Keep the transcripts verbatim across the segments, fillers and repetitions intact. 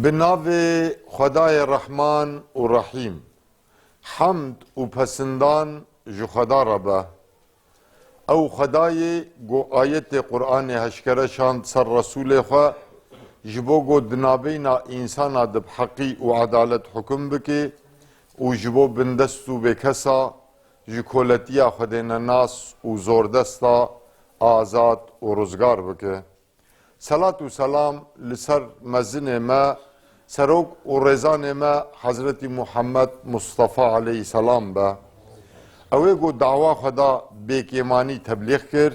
Bi navê Xwedayê Rehman û Rehîm. Hemd û pesindan ji Xweda re be. Ew Xwedayê ku ayetê Qur'anê heşkere şand ser Resûlê xwe, ji bo ku di nabeyna însana de bi heqî û edalet hukum bike û ji bo bindest û bêkesa ji koletiya xwedênenas û zordesta azad û rizgar bike. Selat û selam li ser mezinê me, serok û rêzanê me Hezretî Muhammed Mustafa aleyhisselam be. Ew ê ku dawa xwe da bêkêmanî teblîx kir,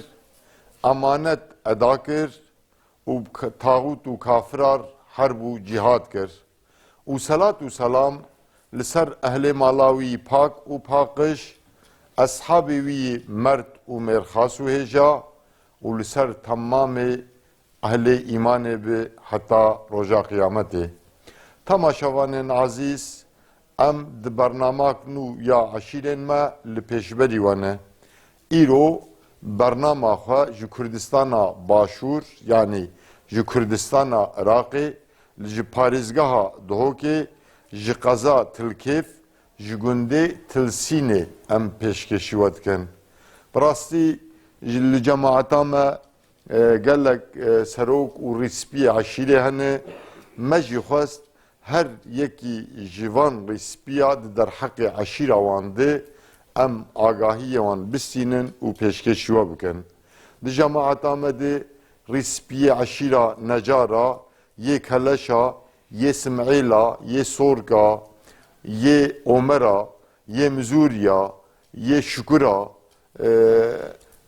emanet eda kir û k-, taxût û kafirar herb û cîhad kir. Û selat û selam li ser ehlê mala wî pak û paqij, eshabê wî merd û mêrxas û hêja û li ser temamê ehlê îmanê bi heta roja qiyametê. Temaşevanên ezîz, em di bernamak nû ya eşîrên me li pêşberî we ne. Îro bernama xwe ji Kurdistana Başûr, yanî ji Kurdistana Iraqê, li ji parêzgeha Duhokê, ji qeza Tilkêf, ji gundê Tilsînê em pêşkêşî we dikin. Bi rastî ji, li cemaeta me, e, gelek, e, serok û rîspiyê eşîrê hene. Me jî xwest her yekî ji van rîspiya di derheqê eşîra wan de em agahiyê wan bistînin û pêşkêşî we bikin. Di cemaeta me de rîspiyê eşîra Necara, yê Keleşa, yê Sim'êla, yê Sorka, yê Omera, yê Mizûriya, yê Şukura, e,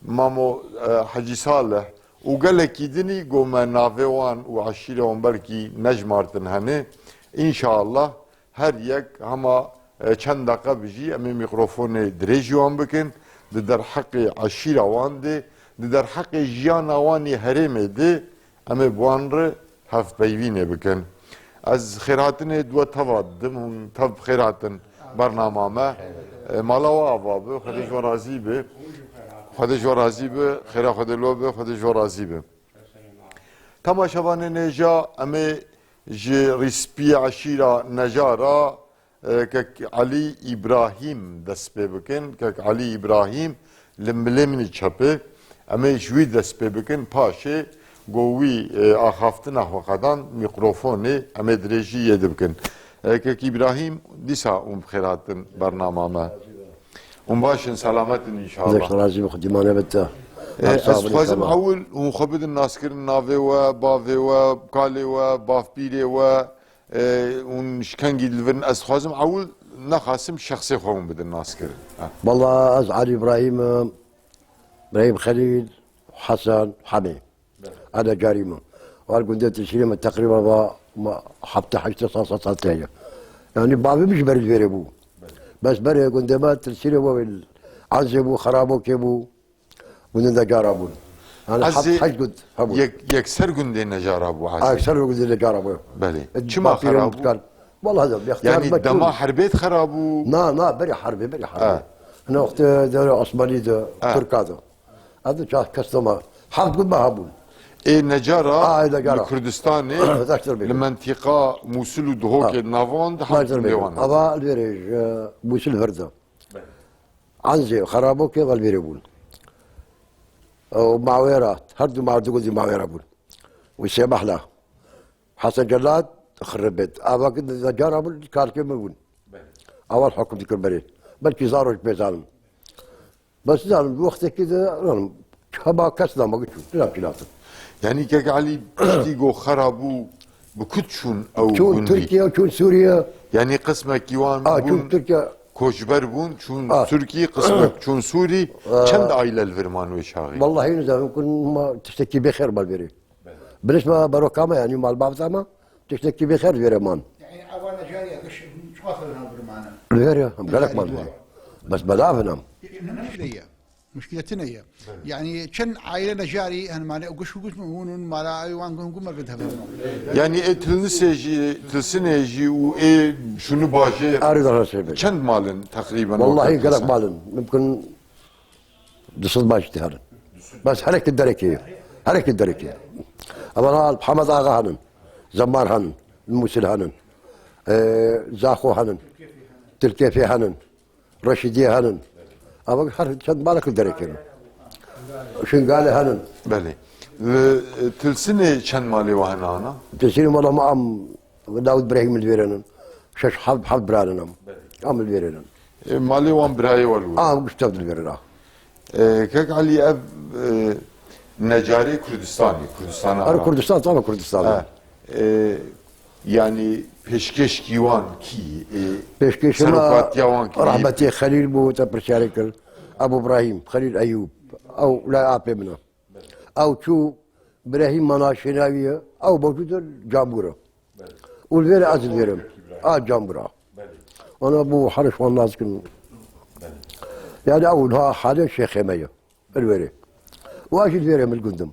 Mamo, e, Hecî Salih û gelekî dinî ku me navê wan û eşîrê wan belkî nejmartin hene. Înşallah her yek hema, e, çend deqe bijî em ê mîkrofonê dirêjî wan bikin. Di derheqê eşîra wan de, di derheqê jiyana wan ê herêmê de em ê bi wan re hevpeyvînê bikin. Ez xêrhatinê di we teva didim, hûn tev bi xêr hatin bernama me. E, mala we ava bi, Xwedê ji we razî bi. Xwedê ji we razî bi, xêra Xwedê li we bi, Xwedê ji we razî bi. Temaşevanên hêja, em ê ji rîspiyê eşîra Necara, e, kek Elî Îbrahîm dest pê bikin. Kek Elî Îbrahîm li milê min î çepê. Em ê ji wî dest pê bikin. Paşê go wî, e, axaftina xwe qedan mîkrofonê em ê dirêjî yê di bikin. E, kek Îbrahîm, dîsa hûn bi xêr hatin bernama me. Hûn baş in, selamet in înşallah. Zek razî bi xwe dîmane be te. E, Her sağ ez olun dixwazim inşallah. Ewil hûn xwe bidin naskirin navê we, bavê we, kalê we, bavpîrê we, e, hûn ji kengî li vir in. Ez dixwazim ewil nexasim şexsê xwe hûn bidin naskirin. Ha. Walla ez Elî Îbrahîm im, Îbrahîm Xelîl, Hesen, Hemî. Ana carî min. Wan gundê Tilsînê min teqrîben va, ma hefte heştê sal sal teye. Yanî bavê min jî berî ji vêrê bû. Bes berê gundê me Tilsînê bû, Ezê bû, Xerabokê bû. Gundê Necara bûn. Yanî Ezê heft, heşt gund hebûn. Yek, yekser gundê Necara bû Ezê. Ha, yekser gundê Necara bû. Belê. E, Çima bapîrê xera min bû? Dikar. Wallahî de, bextiyar Yanî me dema çûn. Herbê xera bû? Na, na, berî herbê, berî herbê. Ha. Hina wextê dewre Osmanî de, Ha. Tirka de. Ez de çar kes dema. Heft gund me hebûn. Ê Necara Ha, ê Necara. Li Kurdistanê, Taşdemê. Li mentîqa Mûsil û Duhokê Ha. Navand heft Taşdemê. Gundê wan hebûn. Ava li vêrê ji Mûsil vir de. Ezê, Xerabokê vel vêrê bûn. Û Mawêra, her du ma-, du gundî Mawêra bûn. Û Sêmehla. Hesen Cellat Xiribêt. Ava ki Necara bûn, karkê min bûn. Belê. Aval hukum dikir berê. Belkî zarok pê zanim. Bes zanim, wextekî de, zanim, hema kes nama ki çûn. Tira pilatin. Yanî kek Elî piştî go xera bû, bi ku çûn ew Çûn gundî? Tirkiye, çûn Sûriye. Yanî qismekî wan A, çûn bûn, Tirkiye. Koçber bûn, çûn A. Tirkî, qismek çûn Sûrî. A. Çend aîle li vir man wê çaxê? Wallahî nizanim, kun ma tiştekî bêxêr mal verê. Bilis me beroka me, yanî mal bavza me, tiştekî bêxêr li vêrê man. Yanî ewa Necarî ya giş çiqas li nav bir mane? Li vêrê, em gelek man. Bes belav in em. Muşkile ye. Muşkile tune ye. Yanî çend aîle Necarî hen mane û giş û giş mi hûn û mala ew wan gun gun me gid hevin. Yanî ê Tilnisê jî, Tilsinê jî û ê şunu bajê Arê de rastê be. Çend malin teqrîben? Wallahî ortak gelek mesela? Malin. Mümkün Du sed baş diherin. Bes herek derekê. Herek derekê. Ama Hemed Axa henin. Zemar henin. Mûsil henin. E, Zaxo henin. Tilkefê henin. Reşîdiyê henin. Ama her çend malek li derekê ne. Şingalê henin. Belê. Li, e, Tilsinê çend malê we hene ana? Tilsinê mala me am Dawud Brahîm li vêrenin. Şeş heft, heft biranin am. Am li vêrenin. E, malê wan birayê we li wir? Am Gustav li vêrena. E, Kek Elî, ev, e, necarê Kurdistanê, Kurdistana Her Iraq. Kurdistan, tamam Kurdistan. Ha. E, yani pêşkêşkî wan kî, e, Pêşkêşê me serokatiya wan kî? Rahmetê Xelîl bû, te pirsiyarê kir. Ebu Brahîm, Xelîl Eyûb. Ew la apê min e. Ew çû Brahîm mana şênavî ye. Ew mewcûd e, Cambûr e. Û li vêrê ez li vêrim. A Cambûr e. Ana bû heriş wan nas dikin. Yani ew niha halê şêxê me ye. Li vêrê. Û ez jî li vêrê min gundim.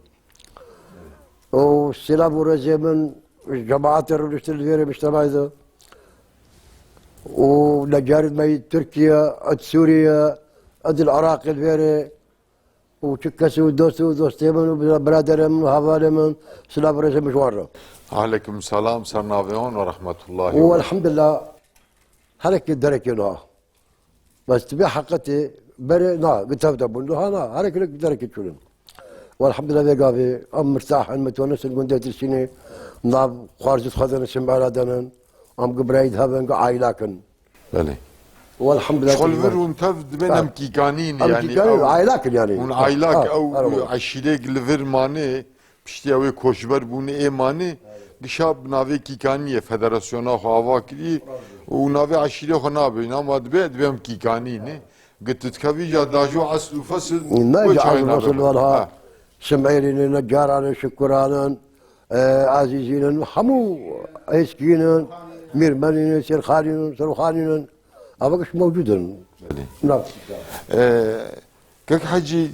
Û silav û rêzê min ji cemaetê rûniştin li vêrê miştemay de. Û necarit me yî Tirkiye, ed Sûriye, ed li Iraqê li vêrê. Û çi kes û dost û dostê min û bira-, biraderê min û hevalê min, silav û rêzê min ji wan re. Aleykum selam, ser navê wan û rehmetullahî Û we. Elhamdulillah, herekê derekê niha. Bes tu bê heqetê berê na, gitev de bûn. Niha na, herek lek derekê çûnin. Welhamdulillah vê gavê em mirtah in, mitwenis in gundê Tilsînê, nav xwarzî dixwazin, sim bela denin, em gi birayî dihevin, gi aîlak in. Belê. Welhamdulillah. Ji xwe li vir hûn tev dibên Ha. em kîkanî ne, Em yanî kîkanî ew aîlak in yanî. Hûn Ha, aîlak ha, ew ha, ha. eşîrêk li vir manê, Piştî ew ê koçber bûne ê manê, gişa bi navê kîkaniyê federasyona xwe ava kirî û navê eşîrê xwe nabêjin, ama dibe, dibe em kîkanî ne. Gi tu dikevî ja dajo esl û fesil Ne, wê ja çayê esl û fesil nabe. Wala. Ha. Simêrînin, Necaran in, Şikuran in, e, Ezîzîn in, hemû Hêskîn in, Mîrmenîn in, Sêrxanîn in, Serxanîn in. Ava giş mewcûd in. Belê. Na. E, Kek Hecî,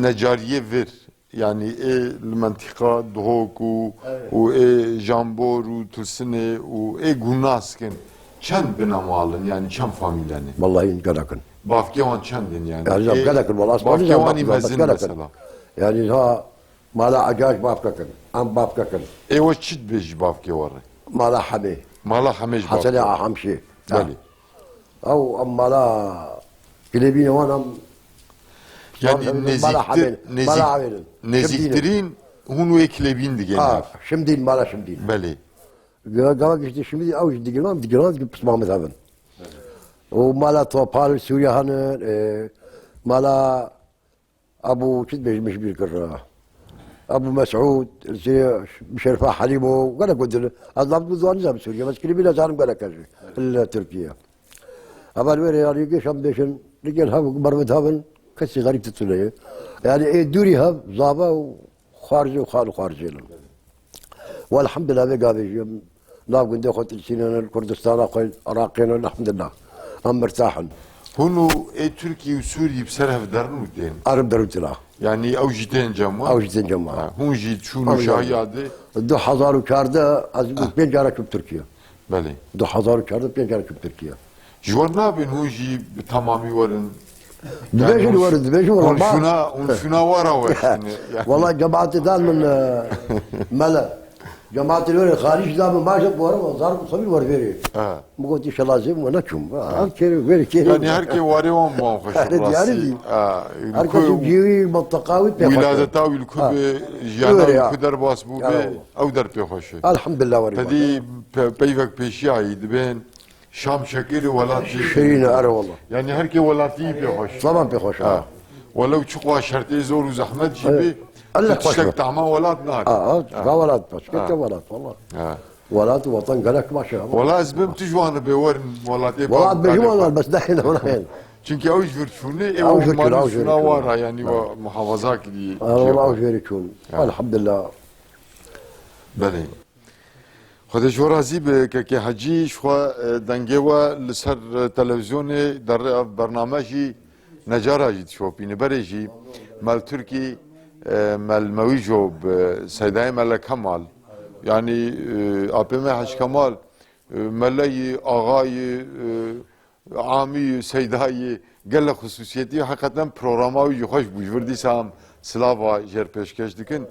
necariyê vir, Yanî ê li mentiqa Duhok û, Evet. û ê Jambor û Tilsinê û ê Gunask in çend binamal in, yanî çend famîlen e? Wallahî gelek in. Bavkê wan çend in yanî? Ya, ya, Ê, gelek in, wallahî, bavkê wan ê bavkê mezin gelek in. Mesela. Yanî ha mala Ecaş bavkek in, em bavkek in. Ê we çi dibêjî bavkê we re? Mala Hemê. Mala Hemê ji Hesenê bavkê. Ahemşê. Belê. Ew em mala Kilêbînê wan em Yani Mala nêzîktir, Hemê, nêzîk-, Mala Hemê in. Nêzîktirîn hûn wê Kilêbîn digên Ha, hev. Şimdîn, mala Şimdîn. Belê. Gava, gava giştî Şimdîn, ew jî digên, em digên, digên pisma min hevin. Û mala Topal, Sûriye hene, e, mala Abu çi dibêjim ji bîr kir. Abu Mesûd, Şerifa Helîmo, gelek gundin. Ez nav dû zwan nizam Sûriye, bes Kilîbîn ez zanim gelek ez li Tirkiye. Heval wêrê yanî gêşan bêşin, li gel hev, mervet hev in, kesî xerîb titune ye. Yanî ê dûrî hev, zava û xwarzê û xal û xwarzê ne. Welhamdulillah vê gavê jî em nav gundê xwe tilsînin, Kurdistana xwe, Iraqê ne, elhamdulillah. Em mirtah in. Hûn û ê Tirkî û Sûrî bi ser hev derin û tên? Erim derin tila. Yanî ew jî tên cem we? Ew jî tên cem we. Ha, hûn jî çûn û Ew jî şahiya dê? Du hezar û çardeh ez Ah. pênc cara çûm Tirkiye. Belê. Du hezar û çardeh pênc cara çûm Tirkiye. Ji we nabên hûn jî bi temamî werin? Dibêjin Yani werin, dibêjin werin. Hûn şûna, hûn şûna wara weştine. Yani. Wala cemaatê dan min, e, mele. Cemaatê were xarîc da min, maşe were, zarok xwe bir wer verê. Ha. Min got, "Înşallah zê min neçûm." Ha, kêrê, were kêrê. Yani her kê warê wan bi wan xweş Her diyarî rastî. Dî. Ha, Her ku kes cîwî, mintaqawî pê xweş. Wîladeta wî li ku Ha. bi jiyana Öyle wî ya. ku derbas bû Ya be, Allah. ew der pê xweş e. Elhamdulillah were. Tedî pe-, peyvek pêşiya yî dibên. Şam şekeri welat jî Şirîn e, erewala. Yani her kê welatî pê xweş. Zaman pê xweş. Ha. Welew çiqwa şertê zor û zehmet jî Evet. bê, Allah tu tiştek xweş. Tahma welat nake. Ha, ha, Ha. ha, welat baş. Ha. Kete welat, valla. Ha. Welat û watan gelek baş e. Wala ez bim tu ji wan re bê werin welatê Welat bê ji wan bes nehên, nehên. Çünkü ew ji vir çûne, ê Ew ji vir çûne, ew ji vir çûne. Wara, yani wa muhafaza kiriye. Ha, wala ew ji vir çûn. Ha. Elhamdulillah. Belê. Xwedê ji we razî be, Kekê Hecî, ji xwe, e, dengê we li ser, e, televîzyonê derê ev bername jî necara jî dişopîne. Berê jî Mel Tirkî, e, Mel Mewîjo bi Seydayê Mele Kemal, yanî, e, apê me Hec Kemal, e, Meleyî, Axayî, e, Amî, Seydayê, gelek xusûsiyetî, heqeten programa wî jî xweş bû. Ji vir dîsa em silava jêr pêşkêş dikin.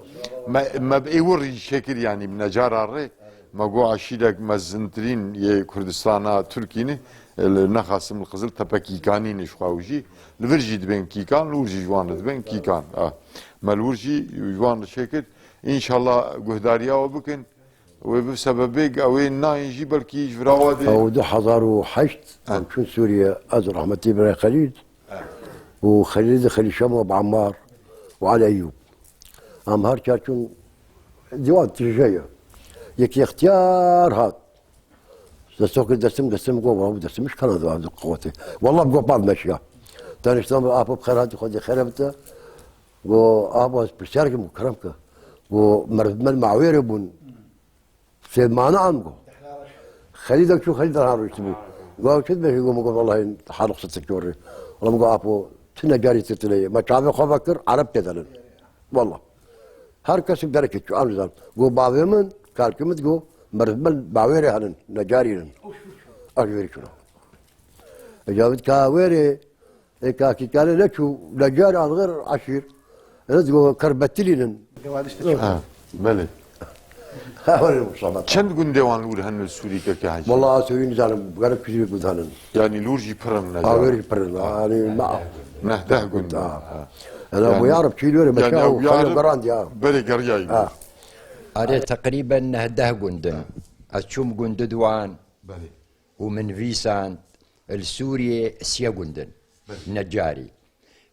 Me, me bi êwir jî çêkir, yanî bi necara rê. Me got eşîrek mezintirîn yê Kurdistana Tirkî ne, li nexasim li Qiziltepe Kîkanî ne ji xwe ew jî. Li vir jî dibên Kîkan, li wir jî ji wan re dibên Kîkan. Ah. Me li wir jî ji wan re çêkir. Înşallah guhdariya we bikin. Wê bi sebebê ew ê nayên jî belkî ji vira we dê. Ew du hezar û heşt Ha. em çûn Sûriye, ez û rehmetî Birê Xelîl û Xelîl de Xelîl Şemo bi Ammar û Elî Eyûb. Em her çar çûn dîwan tije ye. Yekî extiyar hat. Destokê destim, destim go, wa destim iş kana da qawete. Wallah go pad meşya. Tanıştım apo xer hadi xwedê xere bite. Go apo pirsiyar kim kerem ke. Go merdiven mawêre bûn. Sê mane am go. Xelî de çû, Xelî de ha rûştibû. Go çi dibêjî? Go min got, wellahî haliq sitik yorê. Wala min go, apo, tu necarî tu tune ye. Me çavê xwe vekir, Ereb tê delin. Wala. Her kes derekê çû, em zan. Go bavê min, kalkê min go, merdiven bawêrê henin, necarî nin. Ev ji wêrî çûna. Ecavit ka wêrê, Ê kakî kare neçû, necar algir eşîr. Ez go kerbetilînin. Ha, belê. Ha, öyle Mustafa. Çend gundê wan li wir hene li Sûrî keke Hecî? Vallahi söyleyeyim zalim, garip küçük bir tanem. Yani li wir jî pir in Ha, necar. Ver pir in, yani ma. Nehdeh gund. Ha. Ha. Ana Yani- bu yarım çiğ böyle Yani meşa ew o yarım kare garant ya. Berê geriyayî. Ha. Arê teqrîben nehdeh gund in. Ez çûm gundê wan. Belê. û min vîsand li Sûriyê siye gund in. Belê. Necarî.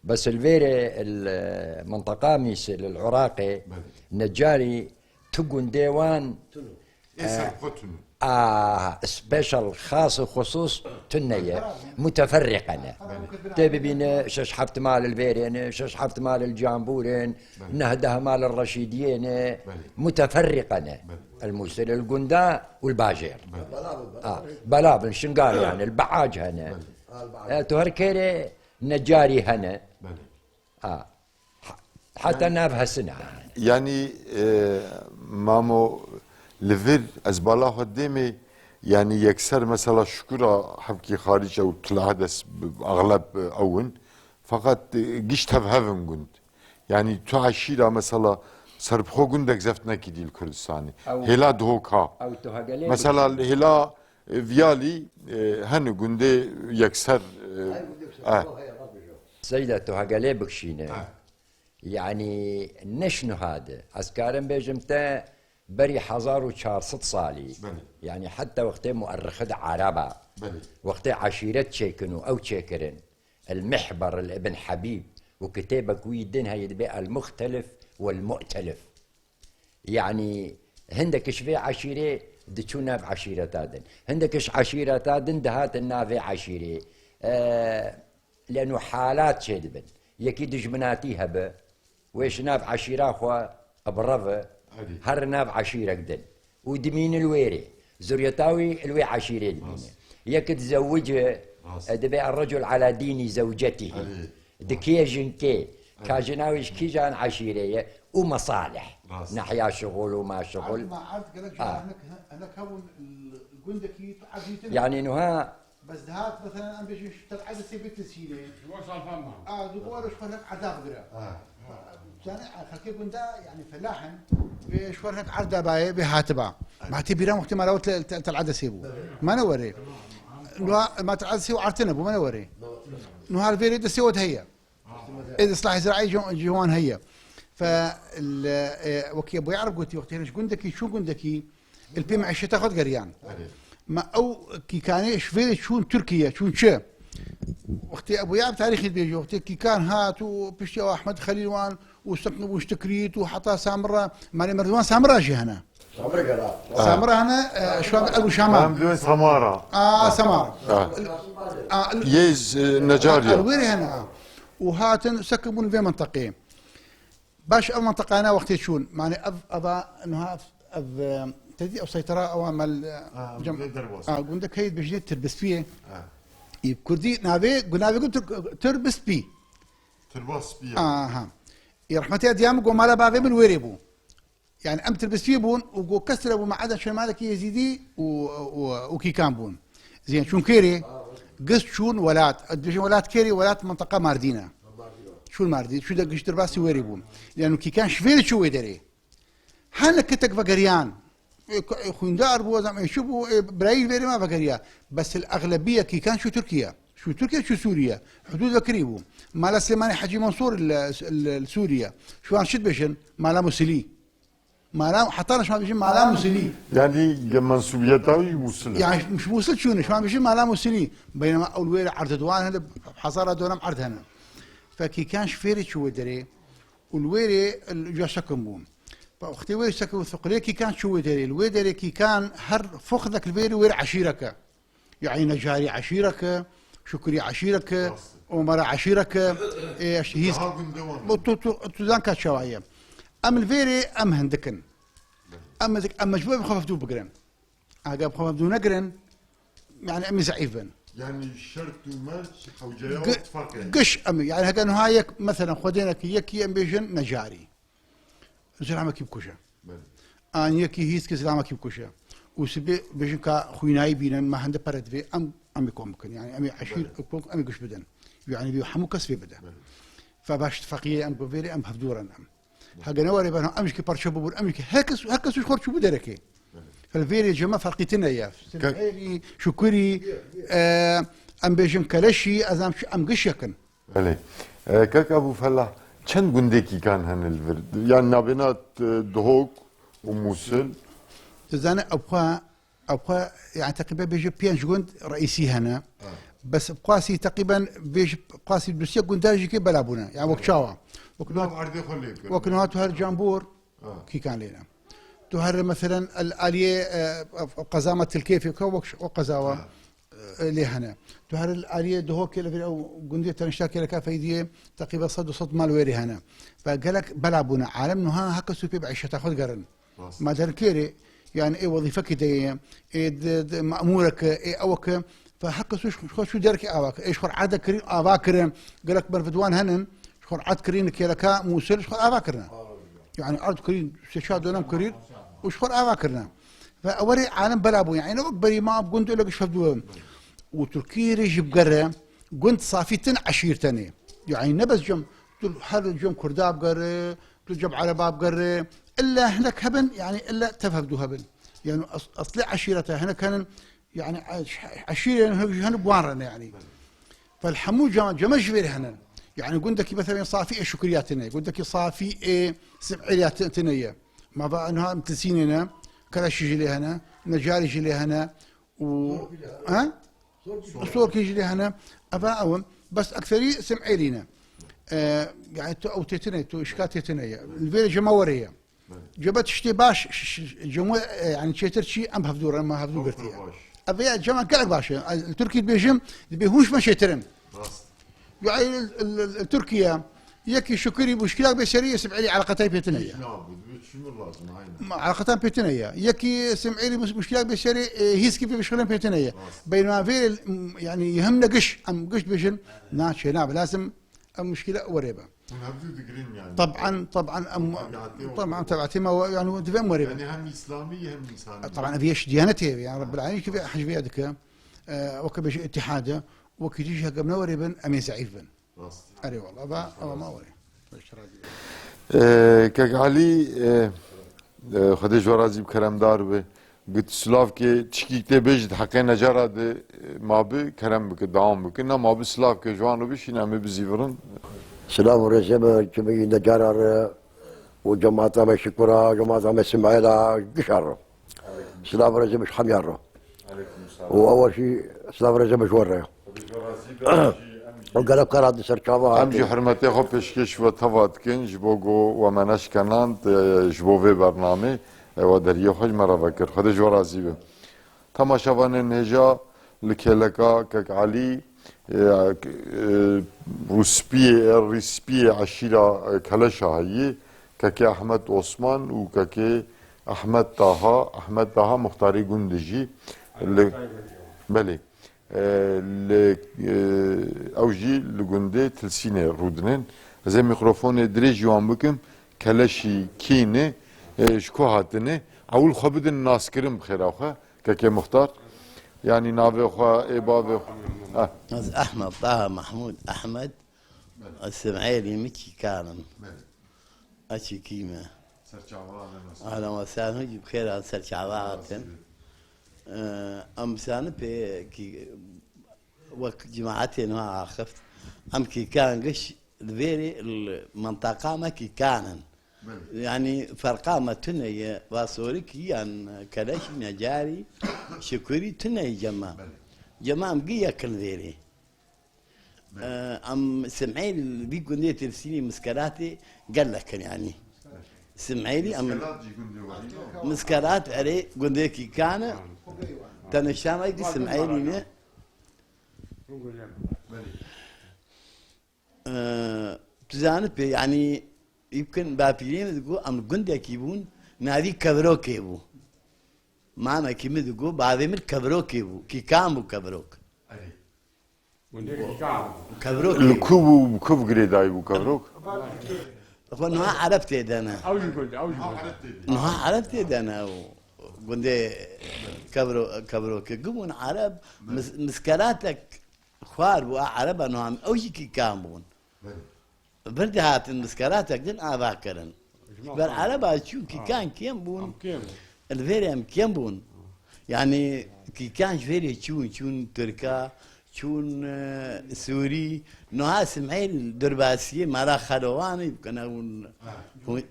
Bes li vêrê li minteqa Mîsil, li Iraqê, Belê. Necarî tu gundê wan, Tunu. Ê ser xwe tunu. A, special, xas û xusus tune ye. Muteferriqe ne. Belê. Tê bibîne şeş heft mal li vêrê ne, şeş heft mal li Cambûrê ne, Belê. Neh deh mal li Reşîdiyê ne. Belê. Muteferriqe ne. Belê. El Mûsil, el gunda û el bajêr. Belê. A, bela bin, şingal yani, el beac hene. Belê. E, tu her kêrê necarî hene. Belê. A, ha-, heta nav hesina hene. Yani, e, mamo li vir ez bala xwe dêmê, yani yekser mesela şukura hevkî xaric ew tu li Edes axleb, e, ew in. Feqet, e, giş tev hev in gund. Yani tu eşîra mesela serbixwe gundek zeft nekî dî li Kurdistanê. Ew Hêla dihok ha. Ew tu hegelê Mesela bikişîne. Hêla, e, Viyalî, e, hene gundê yekser, e, Her gundê yekser, eh. Ew heye, rast bêje. Seyda tu hegelê bikişîne. Eh. Yani neş nuha de. Ez karim bêjim te berî hezar û çar sed salî. Belê. Yani heta wextê muerrixi de Araba. Belê. Wextê eşîret çêkin û ew çêkirin. El-Mihber, el-Ibn Habîb, û kitêbek wî din heye dibê El-Muxtelif wel-Mu'telif. Yanî hindek ji vê eşîrê diçû nav eşîreta din. Hindek ji eşîreta din dihatin navê eşîrê. E, leno halat çêdibin. Yekî dijminatî hebe, wê ji nav eşîra xwe bireve, Erê. Her nav eşîrek din. Û dimîne li wêrê. Zuriyeta wî li wê eşîrê dimîne. Rast. Yek dizewice, Rast. Dibe errecul ala dînî zewcetihî. Erê. Dikê jinkê, Erê. Ka jina wî ji kîjan eşîrê ye û mesalih. Rast. Nehya şixul û ma şixul. Erd ma erd gerek Ha. Hinek, hinek hebûn li gundekî tu erdîtin. Yani nuha Bes dihat, mesela, em bêjin ji Tel Edesê bê Tilsînê. Ji bo salfan man. A, ji bo ji xwe hinek erda bigire. Ha. Zanî, xelkê gunda, yani, felah in. Bê ji xwe hinek erda bayê, bê hatiba. Ma tê bîra wextê me re Tel, Tel, Tel Edesê bû. Me ne werê. Nuha, ma Tel Edesê û ertine bû, me ne werê. Nuha li vêrê destê we de heye. Ê, di silahê ziraî ji, ji wan heye. Fe, le, e, wekî Ebû Ya'rib gotî, wextê ji gundekî, çû gundekî, li pê meîşeta xwe digeriyan. Erê. Me ew kîkanê ji vê re çûn Tirkiye, çûn çi? Wextê Ebû Ya'rib tarîxê dibêje, wextê kîkan hat û piştî ew Ahmed Xelîl wan û Sekn bû ji Tikrît û heta Samira, malê merdiwan Samira jî hene. Samira gera. Samira hene, e, şu an Ebû Şama. Em diwên Samara. A, Samara. Ha. A, Yê z-, e, Necarya. Elwêrê hene, ha. Û hatin sekin bûn vê menteqê. Baş ev menteqana wextê çûn. Mane ev, eva, nuha ev, ev, e, tedî ev seytera ewa mel, e, Ha, cem-, vê derbas. Ha, gundek heyî dibêjinê Tirbispiyê. Ha. Î Kurdî navê, gu-, navê gu Tir-, Tirbispî. Tirbaspî ya. Aha. Î rehmetê diya min go mala bavê min wêrê bû. Yani em Tirbispî bûn û go kes tira bû me eda şemalekî Yezîdî û, û, û Kîkan bûn. Ziyan çûn kêrê, giş çûn welat. Dibêjin welat kêrê, welat menteqa Mardîn e. Çûn Mardîn, çû de giş Tirbasî wêrê bûn. Yani Kîkan ji vêrê çû wê derê. Hene kitek vegeriyan. e, xwîndar bû, ez ê çi bû, e, birayî vêrê me vegeriya. Bes il exlebiye kîkan çû Tirkiye. Çû Tirkiye, çû Sûriye. Hudûd vekirî bû. Mala Silêmanê Hecî Mansûr li, li, li Sûriye. Şu an çi dibêjin? Mala Musilî. Mala, heta şima bêjin Mala Musilî. Yani ge-, mensubiyeta wî Musil e. Yani Musil çûne, şima bêjin Mala Musilî. Beynema ew li wêrê erd di wan hene, hezara dönem erd hene. Fe kîkan ji fêrê çû wê derê. Û li wêrê, li ca sekin bû. Wextê wê sekin û fiqilê kîkan çû wê derê. Li wê derê kîkan her foxdek li vêrê wêrê eşîreke. Yani Necarî eşîreke, Şukurî eşîreke, Omara eşîreke, e, işte hîs. Daha gundê wan. Bu tu, tu, tu zanka çawa ye. Em li vêrê em hindik in. Em hindik, em mecbûr em xwe hevdû bigirin. Eger em xwe hevdû negirin, yani em ê zeîf bin. Yani şert û merc hewceya Gi-, ittifaq yani. Giş em, yani heger niha yek, mesela xwedênekî yekî em bêjin Necarî. Zilamekî bikuje. Belê. An yekî hîs ki zilamekî bikuje. Û sibê bêjin ka xwînayî bînin, me hende pere divê, em, em ê kom bikin. Yani em ê eşîr, Belê. Kom, em ê giş bidin. Yani vê hemû kes vê bide. Belê. Fe baş tifaqiyê em ku vêrê em hevdû re em. Hege ne were ben, em jî ki parçe bibûn, em jî ki her kes, her kes ji xwe çûbû derekê. Belê. Fel vêrê cema ferqî tine ye. Simêrî, Şukurî, e, em bêjin Keleşî, ez em, em giş yekin. Belê. E, Kek Ebû Felah, çend gundê kîkan hene li vir? Yani nabêna, e, Duhok û Mûsil? Tu zanî, ew xwe, ew xwe, yani teqrîben bêje pênc gund reîsî hene. Ha. Bes qasî teqrîben bêje qasî du sê gunda jî kê bela bûne. Yani wek çawa? Wek niha, Nav erdê xwe lê kir. Wek niha tu her Cambor Ha. kîkan lêne. Tu her meselen el aliyê, e, qeza me Tilkêfê ke wek o qezawa. Ha. e, lê hene. Tu her li aliyê Duhokê li vir ew gundê tenişta kêleka Feydiyê teqrîben sed û sed mal wêrê hene. Ve gelek bela bûne. Alem niha heke sopê bi eyşeta xwe digerin. Rast. Ma derkêrê, yani ê wezîfekî de ye, ê di, di, memûreke, ê eweke, ve heke sopê xwe çû derkê ava kir. Ê ji xwe erde kirîn ava kirin. Gelek merv di wan henin, ji xwe erd kirîn kêleka Mûsil ji xwe ava kirine. Yani erd kirîn, sê çar dönem kirîn û ji xwe ava kirine. Ve ewerê alem bela bû. Yani wek berî ma gund öyle şev dû. Û Tirkî rê jî bigere gund safî tin eşîr tenê. Yani ne bes cem, tu her cem Kurda bigere, tu cem Ereba bigere. Illa hinek hebin, yani illa tev hevdû hebin. Yani as-, aslê eşîrete hinek henin, yani eş-, eşîrên hevjî henin buan rene yani. Fel hemû cema, cema ji vêrê hene. Yani gundekî mesela safî ê Şukriya tine, gundekî safî ê Sim'êliya ti-, tine ye. Ma va niha em Tilsînê ne, Keleşî jî lê hene, Necarî jî lê hene û, ha? Sorkî jî lê hene. Eva ew in. Bes ekserî Sim'êlî ne. E, yani tu ew têtine, tu şika têtine ye. Li vêrê cema were ye. Cebe tiştê baş, ş-, ş-, cemwe, e, yani çêtir çî em hevdû re, me hevdû girtiye. Ev ya cema gelek baş e. Ez li Tirkî dibêjim, dibê hûn ji me çêtir in. Rast. Yani li, li, li Tirkiye yekî Şukirî muşkilak bê serî Sim'êlî eleqetay pêtine ye. Hiç nabû, dibê çimir lazim, aynen. Ma eleqetan pêtine ye. Yekî Sim'êlî mus-, muşkilak bê serî, e, hîskî pê bişxilin pêtine ye. Rast. Beynama vê, m, yani him ne giş, em giş dibêjin, na çê nabe, lazim em muşkile were be. Hûn hevdû digirin yani. Taban, taban, em, Tebiatê taban, tebiatê me, yani, divê em werê bin. Yani hem İslami hem insani. Taban, ev yeş diyanetê, yani, Rabbil Alemin ki hecviye dike. E, weke bêje îtihade, wekî dî jî heke em ne werê bin, em ê zeîf bin. Rast. Erê wala, va, ewa ma werê. E, Kek Elî, e, e, Xwedê ji we razî bi, keremdar be. Got, Silavkê tişkîk tê bêjî, di heqê Necara de, e, ma bi, kerem bike, dewam bike. Na ma bi Silavkê ji wan re bişîne, em ê bizîvirin. Silav û rêzê me cemiyî Necara re û cemaata me Şikura, cemaata me Simêla, gişa re. Silav û rêzê me ji hemiya re. Û ew jî silav û rêzê me ji we re. Û gelek kara di ser çava Em jî hate. Hurmetê xwe pêşkêş we teva dikin, ji bo ku we me neşkenand, e, ji bo vê bernamê, e, we deriyê xwe ji me re vekir. Xwedê ji we razî be. Temaşevanên hêja, li kêleka Kek Elî, e, e, Rûspiyê, e, Rîspiyê eşîra, e, Keleşa heyî, Kekê Ehmed Osman û Kekê Ehmed Taha, Ehmed Taha muxtarê gundê jî li, belê. E, li, e, ew jî li gundê Tilsînê rûdinin. Ez ê mîkrofonê dirêj ji wan bikim. Keleşî kî ne, e, ji ku hatine? Ewil xwe bidin naskirin bi xêra xwe. Kekê Muxtar. Yanî navê xwe, ê bavê xwe. Ha. Ez Ehmed Taha Mehmûd Ehmed. Ez Sem'êlî Mikî karim. Açîkî me. Serçava Ahmet Hasan. Ahlan ve sehlan, bi xêr hatin. Ee, em zanî pê kî wek cemaetê niha axift. Em kîkan giş li vêrê li mintaqa me kîkan in. Belê. Yanî ferqa me tune ye, Vasorikî yan Keleşî, Necarî, Şikurî tune ye cema. Belê. Cema em gi yek in vêrê. Belê. Ee, em Simêl vî gundê Tirsinî Miskeratê gelek in yanî. Simêlî em Miskerat jî gundê warî ne? Miskerat erê gundê kîkan e. Tenê şamekî Simêlî ne. Belê. Ee, tu zanî pê, yanî, î bikin bapîrê min digo, em gundekî bûn, navî Kevrokê bû. Mamekî min digo, bavê min Kevrokê bû. Kîkan bû Kevrok. Erê. Gundê Kîkan bû. Kevrokê. Li ku bû, bi ku bi girêdayî bû Kevrok? Xwe niha Ereb tê de ne. Ew jî gund, ew jî gund. Niha Ereb tê de ne ew. Gundê Kevro-, Kevrokê. Gibûn Ereb, mis-, miskeratek xwar bû, a Ereba niha ew jî Kîkan bûn. Belê. Vir dihatin miskeratek din ava kirin. Ji ber Ereba çûn Kîkan kêm bûn. Em kêm bûn. Li vêrê em kêm bûn. Yanî Kîkan ji vêrê çûn, çûn Tirka, çûn, e, Sûrî. Niha Simêl Durbasiyê, mala Xelowanê bikine hûn, hûn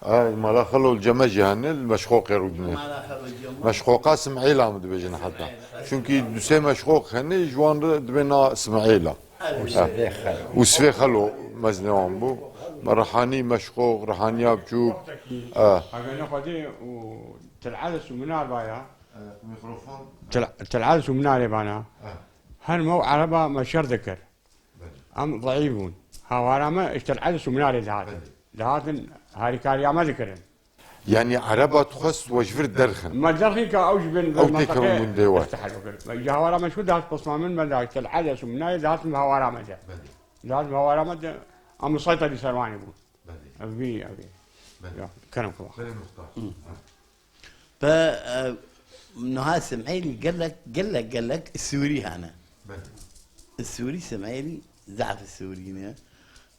Ay, mala Xelo li cem me jî hene, li Meşxoqê rûdine. Mala Xelo cem me. Meşxoqa Simêla min dibêjin heta. Simêla. Çunkî du sê Meşxoq hene, ji wan re dibê na Simêla. Û Sifê Xelo. Û Sifê Xelo mezne wan bû. Me Rihanî, Meşxoq, Rihaniya Biçûk. E. Hevene Xwedê û Til Eles û Minar baya. E, mikrofon. Til, Til Eles û Minarê bana. E. Her mew Ereba me şer dikir. Belê. Em zeîf bûn. Hawara me ji Til Eles û Minarê dihatin. Belê. Dihatin harîkariya me dikirin. Yanî Ereba dixwest we ji vir derxin. Me derxî ka ew ji bin Ew têkevin gundê we. Îstihal kir. Ji hawara me şû dihat pisma min, me dihat Til Eles û Minarê dihatin bi hawara me de. Belê. Dihat bi hawara me de, em musayta li ser wanê bûn. Belê. Ev bî, ev bî. Belê. Ya, kerem kula. Belê muxtar. Hı. Ha. Pe, e, niha Simêlî gelek, gelek, gelek Sûrî hene. Belê. Sûrî Simêlî zaf Sûrî ne.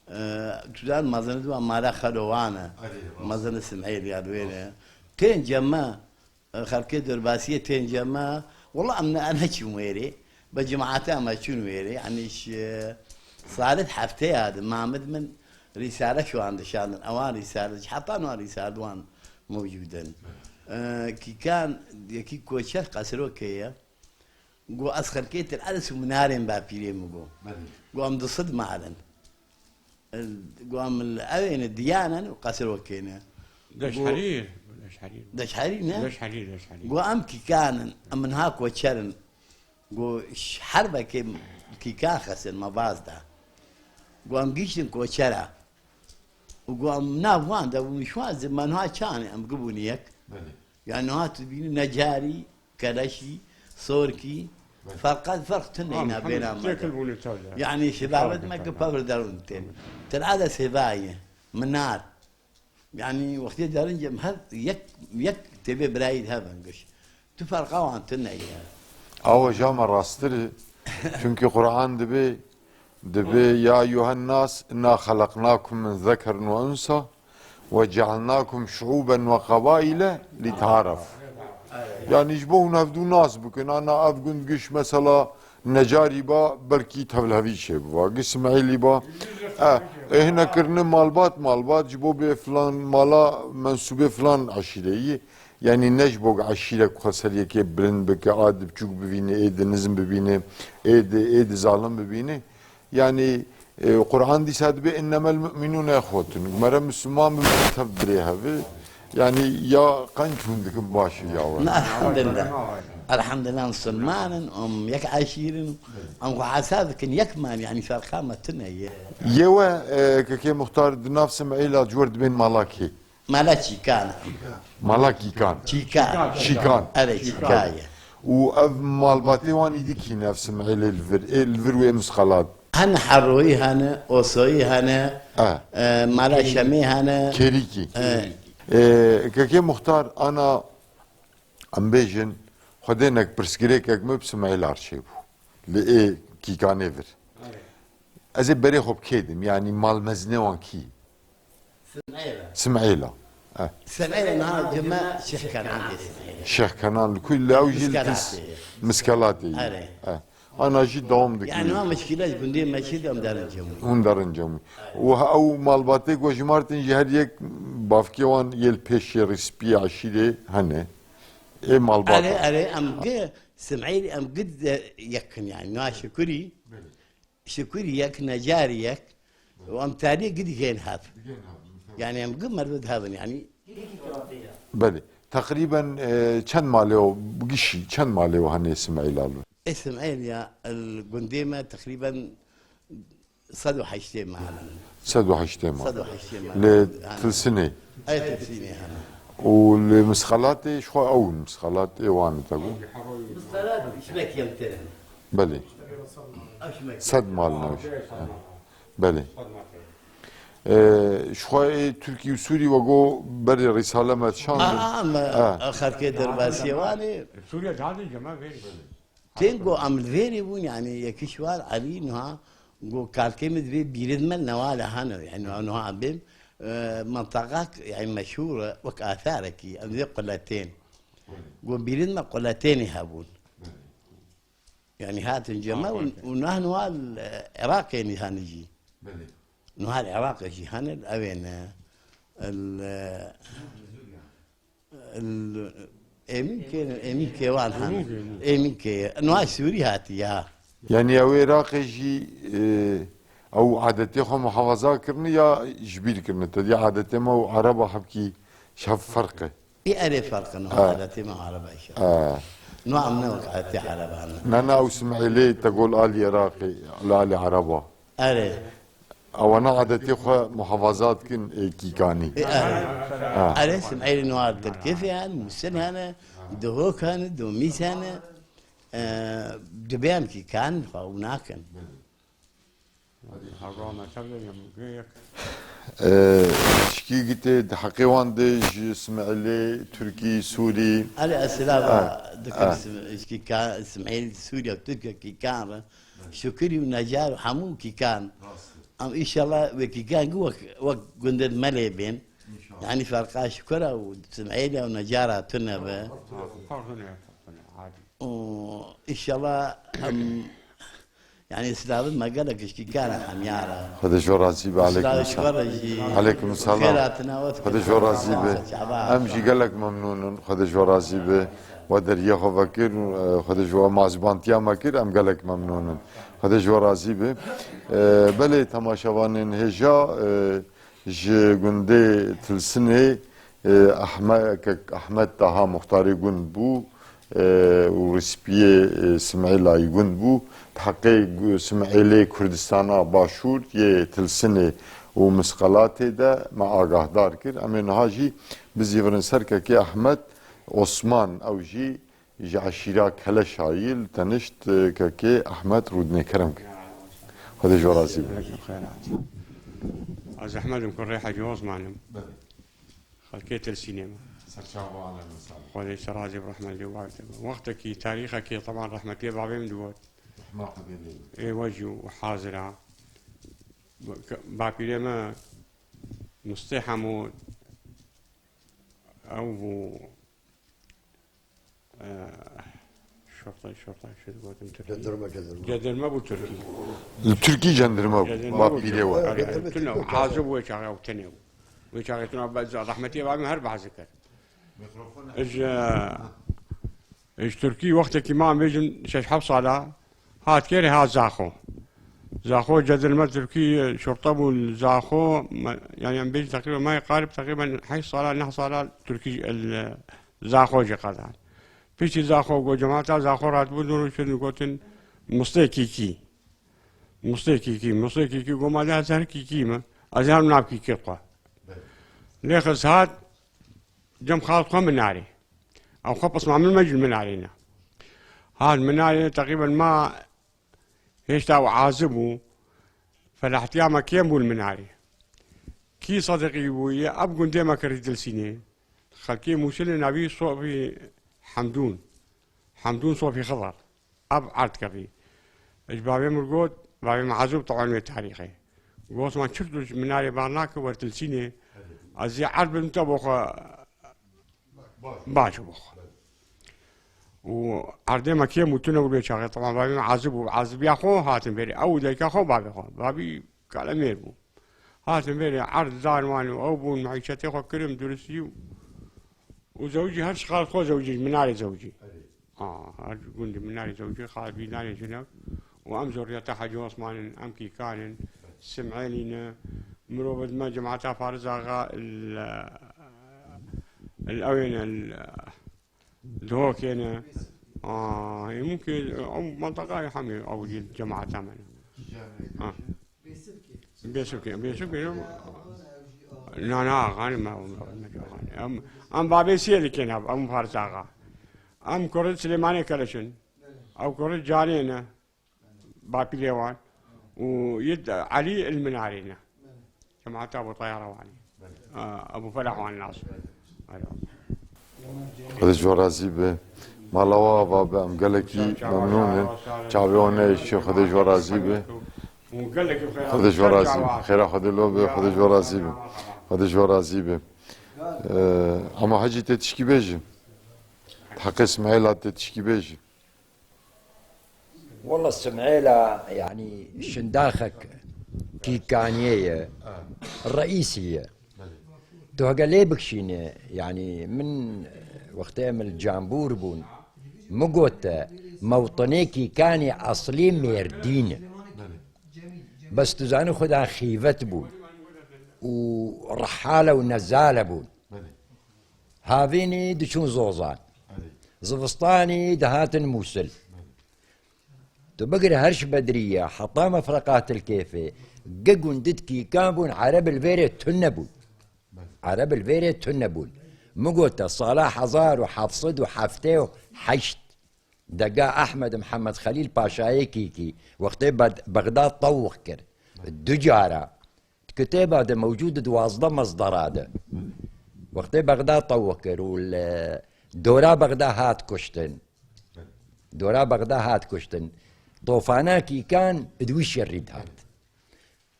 E, tu zan mezin dua mala Xelowan e. Erê, rast. Mezin Simêlî ya wê ne. Rast. Tên cem me, e, xelkê Durbasiyê tên cem me. Wela em ne, neçûn wêrê. Bi cemaeta me çûn wêrê. Yanî ji, e, salet hefteya de mamid min rîsale şiwan dişandin. Ewan rîsale, heta wan rîsale wan mewcûd in. E, Kîkan yekî koçer Qesrokê ye. Got ez xelkê Til Eles û Minarê me, bapîrê min got. Belê. Got em du sed mal in. E, got em li ewê ne, Diyan in û Qesrokê ne. Deşherîr. Deşherîr. Deşherîr ne? Deşherîr, Deşherîr. Got em Kîkan in, em niha koçer in. Got, ş-, herbekê Kîkan xestin me baz da. Got, em gihîştin koçera. Û got, em nav wan de bûn, şwan zî me niha çanê, em gibûn yek. Belê. Yani niha tu dibînî Necarî, Keleşî, Sorkî, Belê. Ferqa, ferq tune Am, nabêna hemî me de. Têkil bûne tev de. Yani şebabet me ki pevr derûn tên. Tira de sevayê, minar. Yani wextê derin cem her yek, yek têbê birayî hev in giş. Tu ferqa wan tune ye. Awa ja me rastir e. Çünkü Kur'an dibe, dibe, "Ya eyyuhen nas, inna halaknakum min zekerin ve unsa ve cealnakum şuuben ve kabaile li taaraf." Yani ji bo hûn hevdû nas bikin. Ana ev gund giş mesela Necarî ba, belkî tevlhevî çê biba. Gi Simêlî ba. E, e, hine kirine malbat, malbat ji bo bê filan mala mensûbê filan eşîreyî. Yani ne ji bo eşîrek xwe ser yekê bilind bike, a di biçûk bibîne, ê di nizm bibîne, ê di, ê di zalim bibîne. Yani, e, Kur'an dîsa dibe, "Innemel mu'minûne ihwetun." Mere Müslüman bi tev birê hevi. Yani ya qenc hûn dikin baş e ya we. Na, elhamdülillah. Elhamdülillah, Müslüman in, em yek eşîr in, em xwe hesab dikin, yek man, yani ferqa me tune ye. Yê we, e, kekê Muxtar, di nav Simêla ji we re dibên mala kê? Mala Çîkan. Mala Kîkan. Çîka. Çîkan. Erê, Çîka ye. Û ev malbatê wan îdî kî ne ev Simêlê li vir, ê li vir wê misqalat? Hene Herroyî hene, Osoyî hene, e, Mala Şemê hene. Kerîkî. E. E, kekê Muxtar, ana em bêjin, Xwedê nek pirsgirêkek me bi Simêla re çêbû. Li ê Kîkanê vir. Ez ê berê xwe bi kê dim, yanî malmezine wan kî? Simêla. Simêla. Eh. Sem'ê niha cime Şêx Kenan tê Sem'ê. Şêx Kenan li ku li ew jî li Miskelatê. Miskelatê. Erê. Eh. Ana jî dewam dikir. Yani niha mişkîla ji gundê me çi de em derin cemû. Hûn derin cemû. Û ha ew malbatê ku jimartin jî her yek bavkê wan yê li pêşê rîspiyê eşîrê hene. Ê malbata. Erê, erê, em gi Sem'ê em gi de yekin yani. Niha Şukurî. Belê. Şukurî yek, Necarî yek û em tarî gi digên hev. Digên hev, mifew. Yani em gi merve dihevin yani. Belê. Teqrîben, e, çend malê o, bi gişî çend malê o hene Îsmaîl Alo? Îsmaîl ya, el gundê me teqrîben sed û heştê mal. Sed û heştê mal. Sed û heştê mal. Li Tilsinê. Ey Tilsinê hene. Û li Misxelatê, ji xwe ew Misxelatê wan te got. Misxelat ji me kêmtir in. Belê. Sed mal navş. Belê. Ee, ji xwe ê Tirkî û Sûrî we got berê Rîsale me şand. A, a, me, xelkê derbasiyê wan ê. Sûriye daha da cema verî. Tên got em li vêrê bûn, yani yekî ji wan Elî niha got kalkê min divê bîrê me newale hene, yani niha em bên, e, mintaqak, yani meşhûr e, wek atharekî, em divê quletên. Got bîrê me quletênê hebûn. Yani hatin cema û, û nah niha li Iraqê nî hene jî. Belê. Niha li Iraqê jî hene, ew ê ne, li, li, êmîn kê, êmîn kê wan hene. Êmîn kê. Niha Sûrî hatî ya. Yani ew Iraqê jî, e, ew adetê xwe muhafaza kirine ya ji bîr kirine? Te dî adetê me û Ereba hebkî şev ferq e. Ê erê ferq in, ha, adetê me Ereba îşe. Ha. No em ne wek adetê Ereba ne. Na, na, ew Sim'êlê te got alî Iraqê, li alî Ereba. Erê. Ewana adetê xwe muhafaza dikin ê kîkanî. Ê erê. Ha. Erê Sim'êlê no ar Tirkêfê hene, Musil hene, Duhok hene, Domîs hene. E, dibê em kîkan xwe û nakin. Ee, şikî gitê di heqê wan de ji Sim'ilê, Tirkî, Sûrî. Erê, ez silava dikim Sim-, ji kîkan, Sim'il, Sûrî, Tirkiye kîkan re. Şukirî û Necar û hemû kîkan. Rast e. Em înşallah wê kîkan gi wek, wek gundê me lê bên. Înşallah. Yani ferqa Şukira û Sim'ilê û Necara tune be. Farqı ne? Farqı ne? Adi. Û înşallah em, yani, silavin me gelek ji kîkana hemyara. Xwedê ji we razî be. Aleyküm selam. Aleyküm selam. Xwedê ji we razî be. Em jî gelek memnûn in. Xwedê ji we razî be. We deriyê xwe vekir, e, Xwedê ji we mazbantiya me kir, em gelek memnûn in. Xwedê ji we razî be. E, belê temaşevanên hêja, e, Ji gundê Tilsinê, e, Ehme-, Kek Ehmed Taha muxtarê gund bû, e, û rîspiyê, e, Sim'êlayî gund bû. Di heqê gu-, Sim'êlê Kurdistana Başûr yê Tilsinê û Misqelatê de me agahdar kir. Em ê niha jî bizîvirin ser Kekê Ehmed Osman, ew jî ji eşîra Keleşayî li tenişt, e, Kekê Ehmed Rûdinê. Kerem ke. Xwedê ji we razî be. Ez Ehmed im, kurê Hecî Osman im. Belê. Xelkê Tilsînê me. Serçava alem sal. Xwedê ji razî bi rehmet lê warte be. Wextekî tarîxekê teban rehmetiyê bavê min digot. Rehma Xwedê lê. Ê we jî û hazira. Bapîrê me Mustê Hemû ew bû. Eh, şortay, şortay, şey digotin Tirkî. Cendirme, cendirme. Cendirme bû Tirkî. Li Tirkî cendirme bû. Cendirme bû. Bapîrê we. Erê, erê, tune, hazir bû wê çaxê ew tenê bû. Wê çaxê tune, be-, rehmetiyê bavê min her behs dikir. Mikrofon. Ji, ji Tirkî wextekî ma em bêjin şeş heft sala, hat kerê ha Zaxo. Zaxo cedirme Tirkî şorta bû li Zaxo, me-, yani em bêjin teqrîben me qarib teqrîben heşt sala, neh sala Tirkî li Zaxo jî qedan. Piştî Zaxo got cemaeta Zaxo ratibû dûr û şirin gotin Mustê Kîkî. Mustê Kîkî, Mustê Kîkî got ma de ez her Kîkî me. Ez her nav Kîkî xwe. Lê xis hat cem xalt xwe Minarê. Ew xwe pisma min me jî Minarê ne. Hat Minarê teqrîben ma Hêşta ew azib bû, felahtiya me kêm bû li Minarê. Kî sediqî bû, yê ev gundê me kirî Dilsînê. Xelkê Mûsilê navî Sofî Hemdûn. Hemdûn Sofî Xidar. Ev erd kevî. Ji bavê min got, bavê min ezib tewan wê tarîxê. Got, "Osman, çi tu ji Minarê bar nake, wer Dilsînê." Ez ê erd bim te bo xwe baş bo xwe. Û erdê me kêm û tune û bê çaxê, temam, bavê me ezib û ezibiya xwe hatin vêrê. Ew û dayika xwe, bavê xwe. Bavî kalemêr bû. Hatin vêrê erd dan wan û ew bûn, meîşetê xwe kirin, duristî û, û zewicî her şixal xwe zewicî, minarê zewicî. A, her gundî minarê zewicî, xalbî danê jinek. Û em zurriyeta Hecî Osman in, em kîkan in, Simêlî ne, mirov dime cemaeta Fariz Axa, il, il ewê ne, il Dihokê ne. A, hê mumkin, ew menteqayê hemî ew cemaeta me ne. A. Bêsivkê, Bêsivkê ne. Na, na, Axanê me, me, me, Axanê. Em, em bavê sê dikên ev, em Fariz Axa. Em kurê Silêmanê Keleş in. Ew kurê Canê ne. Bapîrê wan. Û yê Elî il Minarê ne. Cemaeta Abu Tayara wan e. A, Ebu Felah wan nas. Alo. Xwedê ji we razî be. Mala we ava be, em gelekî memnûn in. Çavê we neyêşe, Xwedê ji we razî be. Xwedê ji we razî be. Xêra Xwedê lo be, Xwedê ji we razî be. Xwedê ji we razî be. Ee, ama Hecî tê tişkî bêjî. Heqê Simêla tê tişkî bêjî. Wela Simêla, yanî, şindaxek kîkaniyê ye, reîsî ye. Tu hege lê bikişîne, yanî, min wextê em li Cambûr bûn, min got te, mewtinê kîkanê eslî Mêrdîn e. Bes tu zanî xweda xîvet bûn û rihale û nezale bûn. Havînî diçûn Zozan. Erê. Zivistanî dihatin Mûsil. Erê. Tu bigire her ji Bedrîye heta Mefreqatil Kêfê, gi gundî di kîkan bûn, Ereb li vêrê tune bûn. Erê. Ereb li vêrê tune bûn. Min got te, sala hezar û heft sed û heftê û heşt, dega Ehmed Mihemed Xelîl Paşayê Kîkî, wextê Bed-, Bexdad tewq kir. Erê. Du cara. Di kitêba de mewcûd, duwazdeh mezdera de. Wextê Bexda tewq kir û li dora Bexda hat kuştin. Dora Bexda hat kuştin. Tofana kîkan di wî şerî de hat.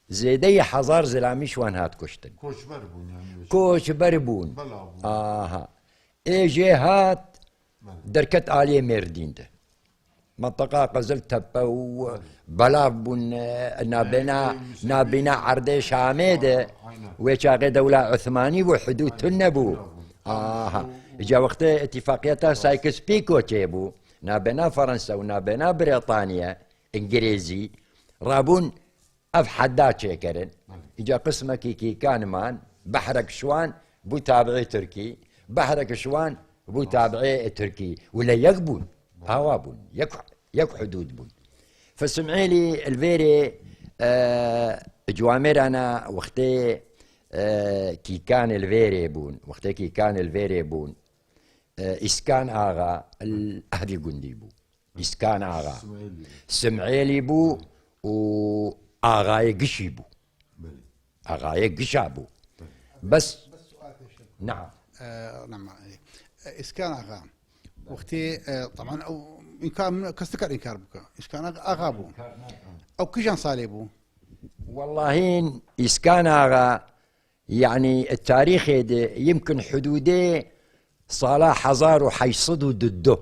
Zêdeyî hezar zilamî ji wan hat kuştin. Koçber bûn yani. Koçber bûn. Bela bûn. Aha. Ê jê hat, derket aliyê Mêrdîn de. Menteqa Qiziltepe û belav bûn, e, nabêna, nabîna erdê Şamê de, aynen, wê çaxê dewla Osmanî bû, hudûd tune bû. Aha. Îca wextê îtîfaqiyeta Sykes-Picot çêbû, nabêna Fransa û nabêna Brîtanya, Îngilîzî, rabûn ev heda çêkirin. Belê. Îca qismekî kîkan man, behrek ji wan bû tabiî Tirkî, behrek ji wan bû tabiî Tirkî. Û le yek bûn. Belê. Awa bûn. Yek, yek hudûd bûn. Fe Simêlî li vêrê, e, ciwamêrana wextê, e, kîkan li vêrê bûn. Wextê kîkan li vêrê bûn. E, Îskan Axa, li ehvî gundî bû. Îskan Axa. Simêlî. Simêlî bû û axayê gişî bû. Belê. Axayê gişa bû. Belê. Bes, bes sual pêşin. Naam. Ee, naam, e, Îskan Axa. Wextê, e, taban, ew înkar, kes dikar înkar bike. Îskan Axa, axa bû. Ew kijan salê bû? Wellahîn Îskan Axa, yanî, tarîxê de yimkin hudûdê sala hezar û heşt sed û dudu.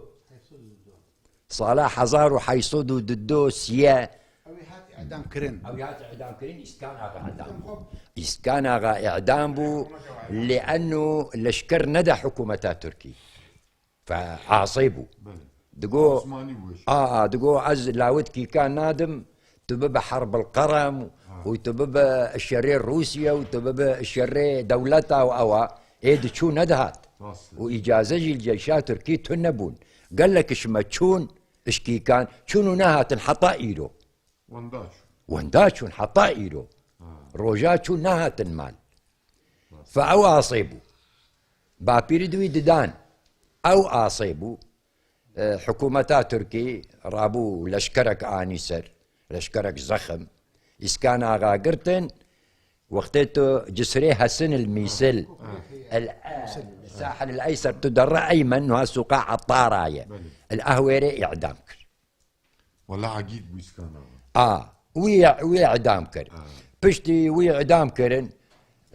Sala hezar û heşt sed û dudu siyê. Ew ê hat îdam kirin. Ew ê hat îdam kirin, Îskan Axa îdam bû. Îskan Axa îdam bû, lê eno leşker nede hikûmeta Tirkî. Fe asê bû. Belê. Digo, Osmanî bû. A, a, digo, ez lawit kîkan nadim, tu bibe herbil qerem, ha, û tu bibe şerê Rûsya û tu bibe şerê dewleta û ewa, ê diçû nedihat. Rast e. Û îcaze jî li ceyşa Tirkî tune bûn. Gelek ji me çûn, ji kîkan, çûn û nehatin heta îro. Wenda çûn. Wenda çûn heta îro. Ha. Roja çûn nehatin mal. Fe ew asê bû. Bapîrî di wî didan. Ew asê bû. E, hikûmeta Tirkî rabû leşkerek anî ser. Leşkerek zexim. Îskan Axa girtin. Wextê tu cisrê Hesin il Mîsil. Ha. El, e, Sahil el Eyser tu derre Eymen, nuha sûqa Etara ye. Belê. El Ehwêrê îdam kir. Wela egîd bû Îskan Axa. A, wî, wî îdam kir. A. Piştî wî îdam kirin,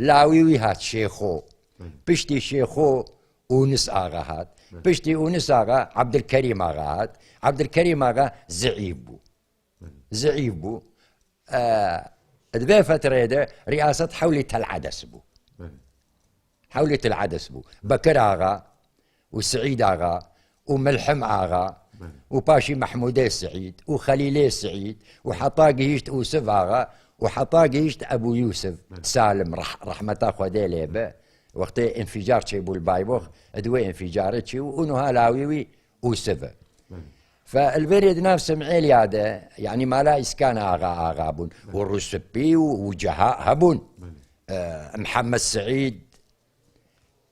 Lawî wî hat Şêxo. Belê. Piştî Şêxo Ûnis Axa hat. Belê. Piştî Ûnis Axa Ebdilkerîm Axa hat. Ebdilkerîm Axa zeîf bû. Belê. Zeîf bû. E, di vê fetreyê de riyaset hewlî Tel Ades bû. Belê. Hewlî Tel Ades bû. Bekir Axa û Seîd Axa û Milhim Axa Belê. û paşî Mehmûdê Seîd û Xelîlê Seîd û heta gihîşt Ûsiv Axa û heta gihîşt Ebû Yûsif Belê. Salim, reh-, rehmeta Xwedê lê be. Wextê înfîcar çêbû li Baybox, di wê înfîcarê çêbû û niha lawî wî Ûsiv e. Belê. Fe li vê rê di nav Simêliya de, yanî mala Îskan Axa, axa bûn. Belê. Û Rûsipî û, û Ceha hebûn. Belê. E, Mihemed Seîd,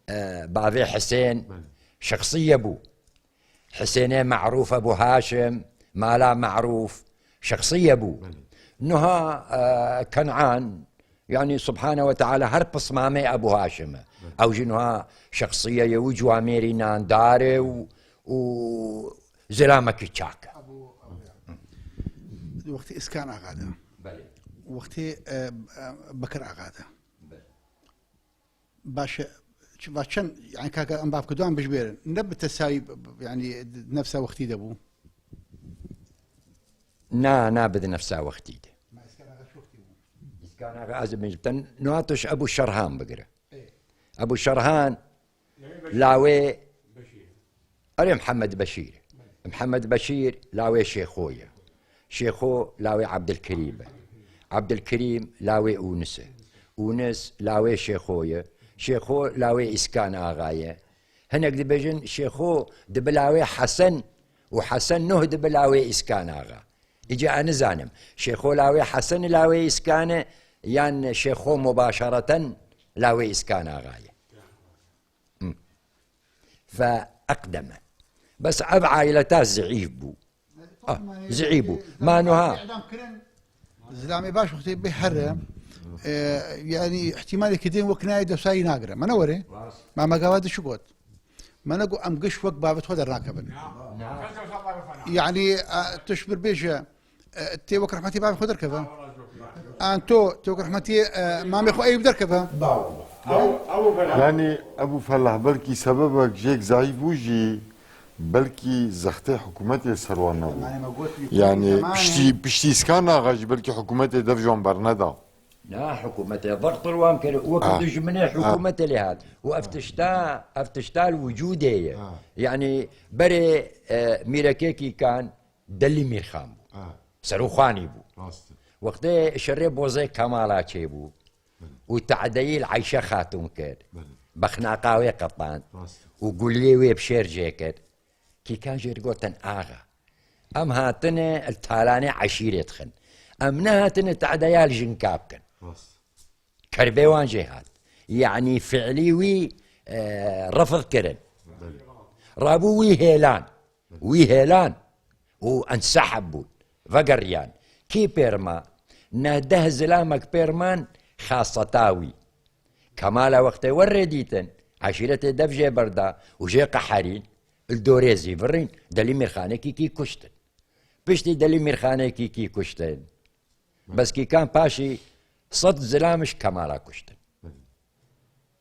e, Bavê Hisên, Belê. Şexsiye bû. Hisênê Merûf, Ebû Haşim, Mala Merûf, şexsiye bû. Belê. Niha, e, Kenan, yanî Subhane ve Teala her pismamê Ebû Haşim e. Belê. Ew jî niha şexsiye ye û ciwamêrî nandar e û, û zilamekî çak e. Ebû, Ebû, wextê Îskan Axa de. Belê. Wextê, e, e, Bekir Axa de. Belê. Baş e, ç-, va çend, yani, kaka em bavkirdoan bijbêrin. Ne bi tesawî, b-, b-, yani, di nefsa wextî de bû? Na, na bi di nefsa wextî de. Ma Îskan Axa çi wextî bû? Îskan Axa ez ê bêjim te, niha tu ji Ebû Şerhan bigire. Ê. Ebû Şerhan lawê Erê Mihemed Beşîr. Mihemed Beşîr lawê Şêxo ye. Şêxo lawê Ebdilkerîm e. Ebdilkerîm lawê Ûnis e. Ûnis lawê Şêxo ye. Şêxo lawê Îskan Axa ye. Hinek dibêjin Şêxo dibe lawê Hesen û Hesen nuh dibe lawê Îskan Axa. Îca ez nizanim. Şêxo lawê Hesen lawê Îskan e yan Şêxo mubaşereten lawê Îskan Axa ye. Fe eqdeme. Bes ev aîleta zeîf bû. Ah, zeîf bû. Ma nuha. Îdam kirin. Zilamê baş wextê bê here, e, yani, ihtimalê ki din wek nayê dewsayî nagire. Me ne were? Rast. Ma me gava di çi got? Me ne got em giş wek bavê xwe dernakevin. Na. Yani, e, tu ji bir bêje, E, tê wek rehmetî bavê xwe derkeve. An to, tê wek rehmetî, e, mamê xwe Eyûb derkeve. Yanî Ebû Felah belkî sebebek jêk zayîf bû jî, belkî zextê hikûmetê ser wan nebû. Yanî piştî, piştî Îskan Axa jî belkî hikûmetê dev ji wan berneda. Na, hikûmetê zext li wan kir, wek Ha. dijminê Ha. hikûmetê lê hat. Û ev tişta, ev tişta li wicûdê ye. Ha. Yanî berê, e, mîrekê Kîkan, Delî Mîrxan bû. Ha. Serûxanî bû. Rast e. Wextê şerê Bozê Kemala çêbû Belê. û tadeyî li Eyşe Xatûn kir. Belê. Bexnaqa wê qetand Rast e. û guliyê wê bi şêr jê kir. Kîkan jê digotin axa. Em hatine li talanê eşîrê dixin. Em nehatine tadeya li jinka bikin. Rast. Kerbê wan jê hat. Yanî fiilî wî, e, refz kirin. Belê. Rabû wî hêlan. Wî hêlan û enseheb bûn. Vegeriyan. Kî pêr ma? Neh deh zilamek pêr man xaseta wî. Kemala wextê wer rê dîtin, eşîretê dev jê berda û jê qeherîn, li dorê zîvirîn, Delî Mîrxanê Kîkî kuştin. Piştî Delî Mîrxanê Kîkî kuştin. Bes Kîkan paşî sed zilam ji Kemala kuştin.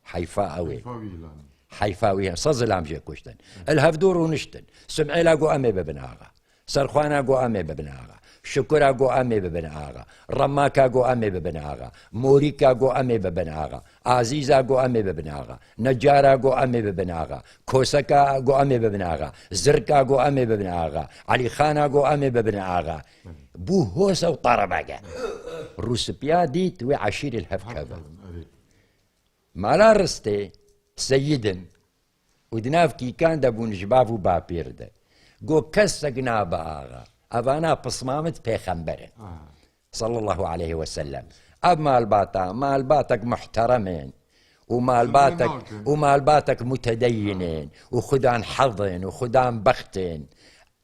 Heyfa ew ê. Heyfa wî îlanî. Heyfa wî, sed zilam jê kuştin. Li hevdû rûniştin. Simêla got em ê bibin axa. Serxwana got em ê bibin axa. Şukura got em ê bibin axa. Remaka got em ê bibin axa. Morîka got em ê bibin axa. Azîza got em ê bibin axa. Necara got em ê bibin axa. Koseka got em ê bibin axa. Zirka got em ê bibin axa. Elîxana got em ê bibin axa. Bû hose û terebege. Rûsipiya dît wê eşîrê li hev keve. Mala Ristê seyid in û di nav Kîkan de bûn ji bav û bapêr de. Got, kesek nabe axa. Evana pismamit pêxember in. Ha. Sallallahu aleyhi ve sellem. Ev malbata, malbatek muhterem in û malbatek, Sınırın altın. û malbatek mutedeyyin in û xudan hezin û xudan bextin.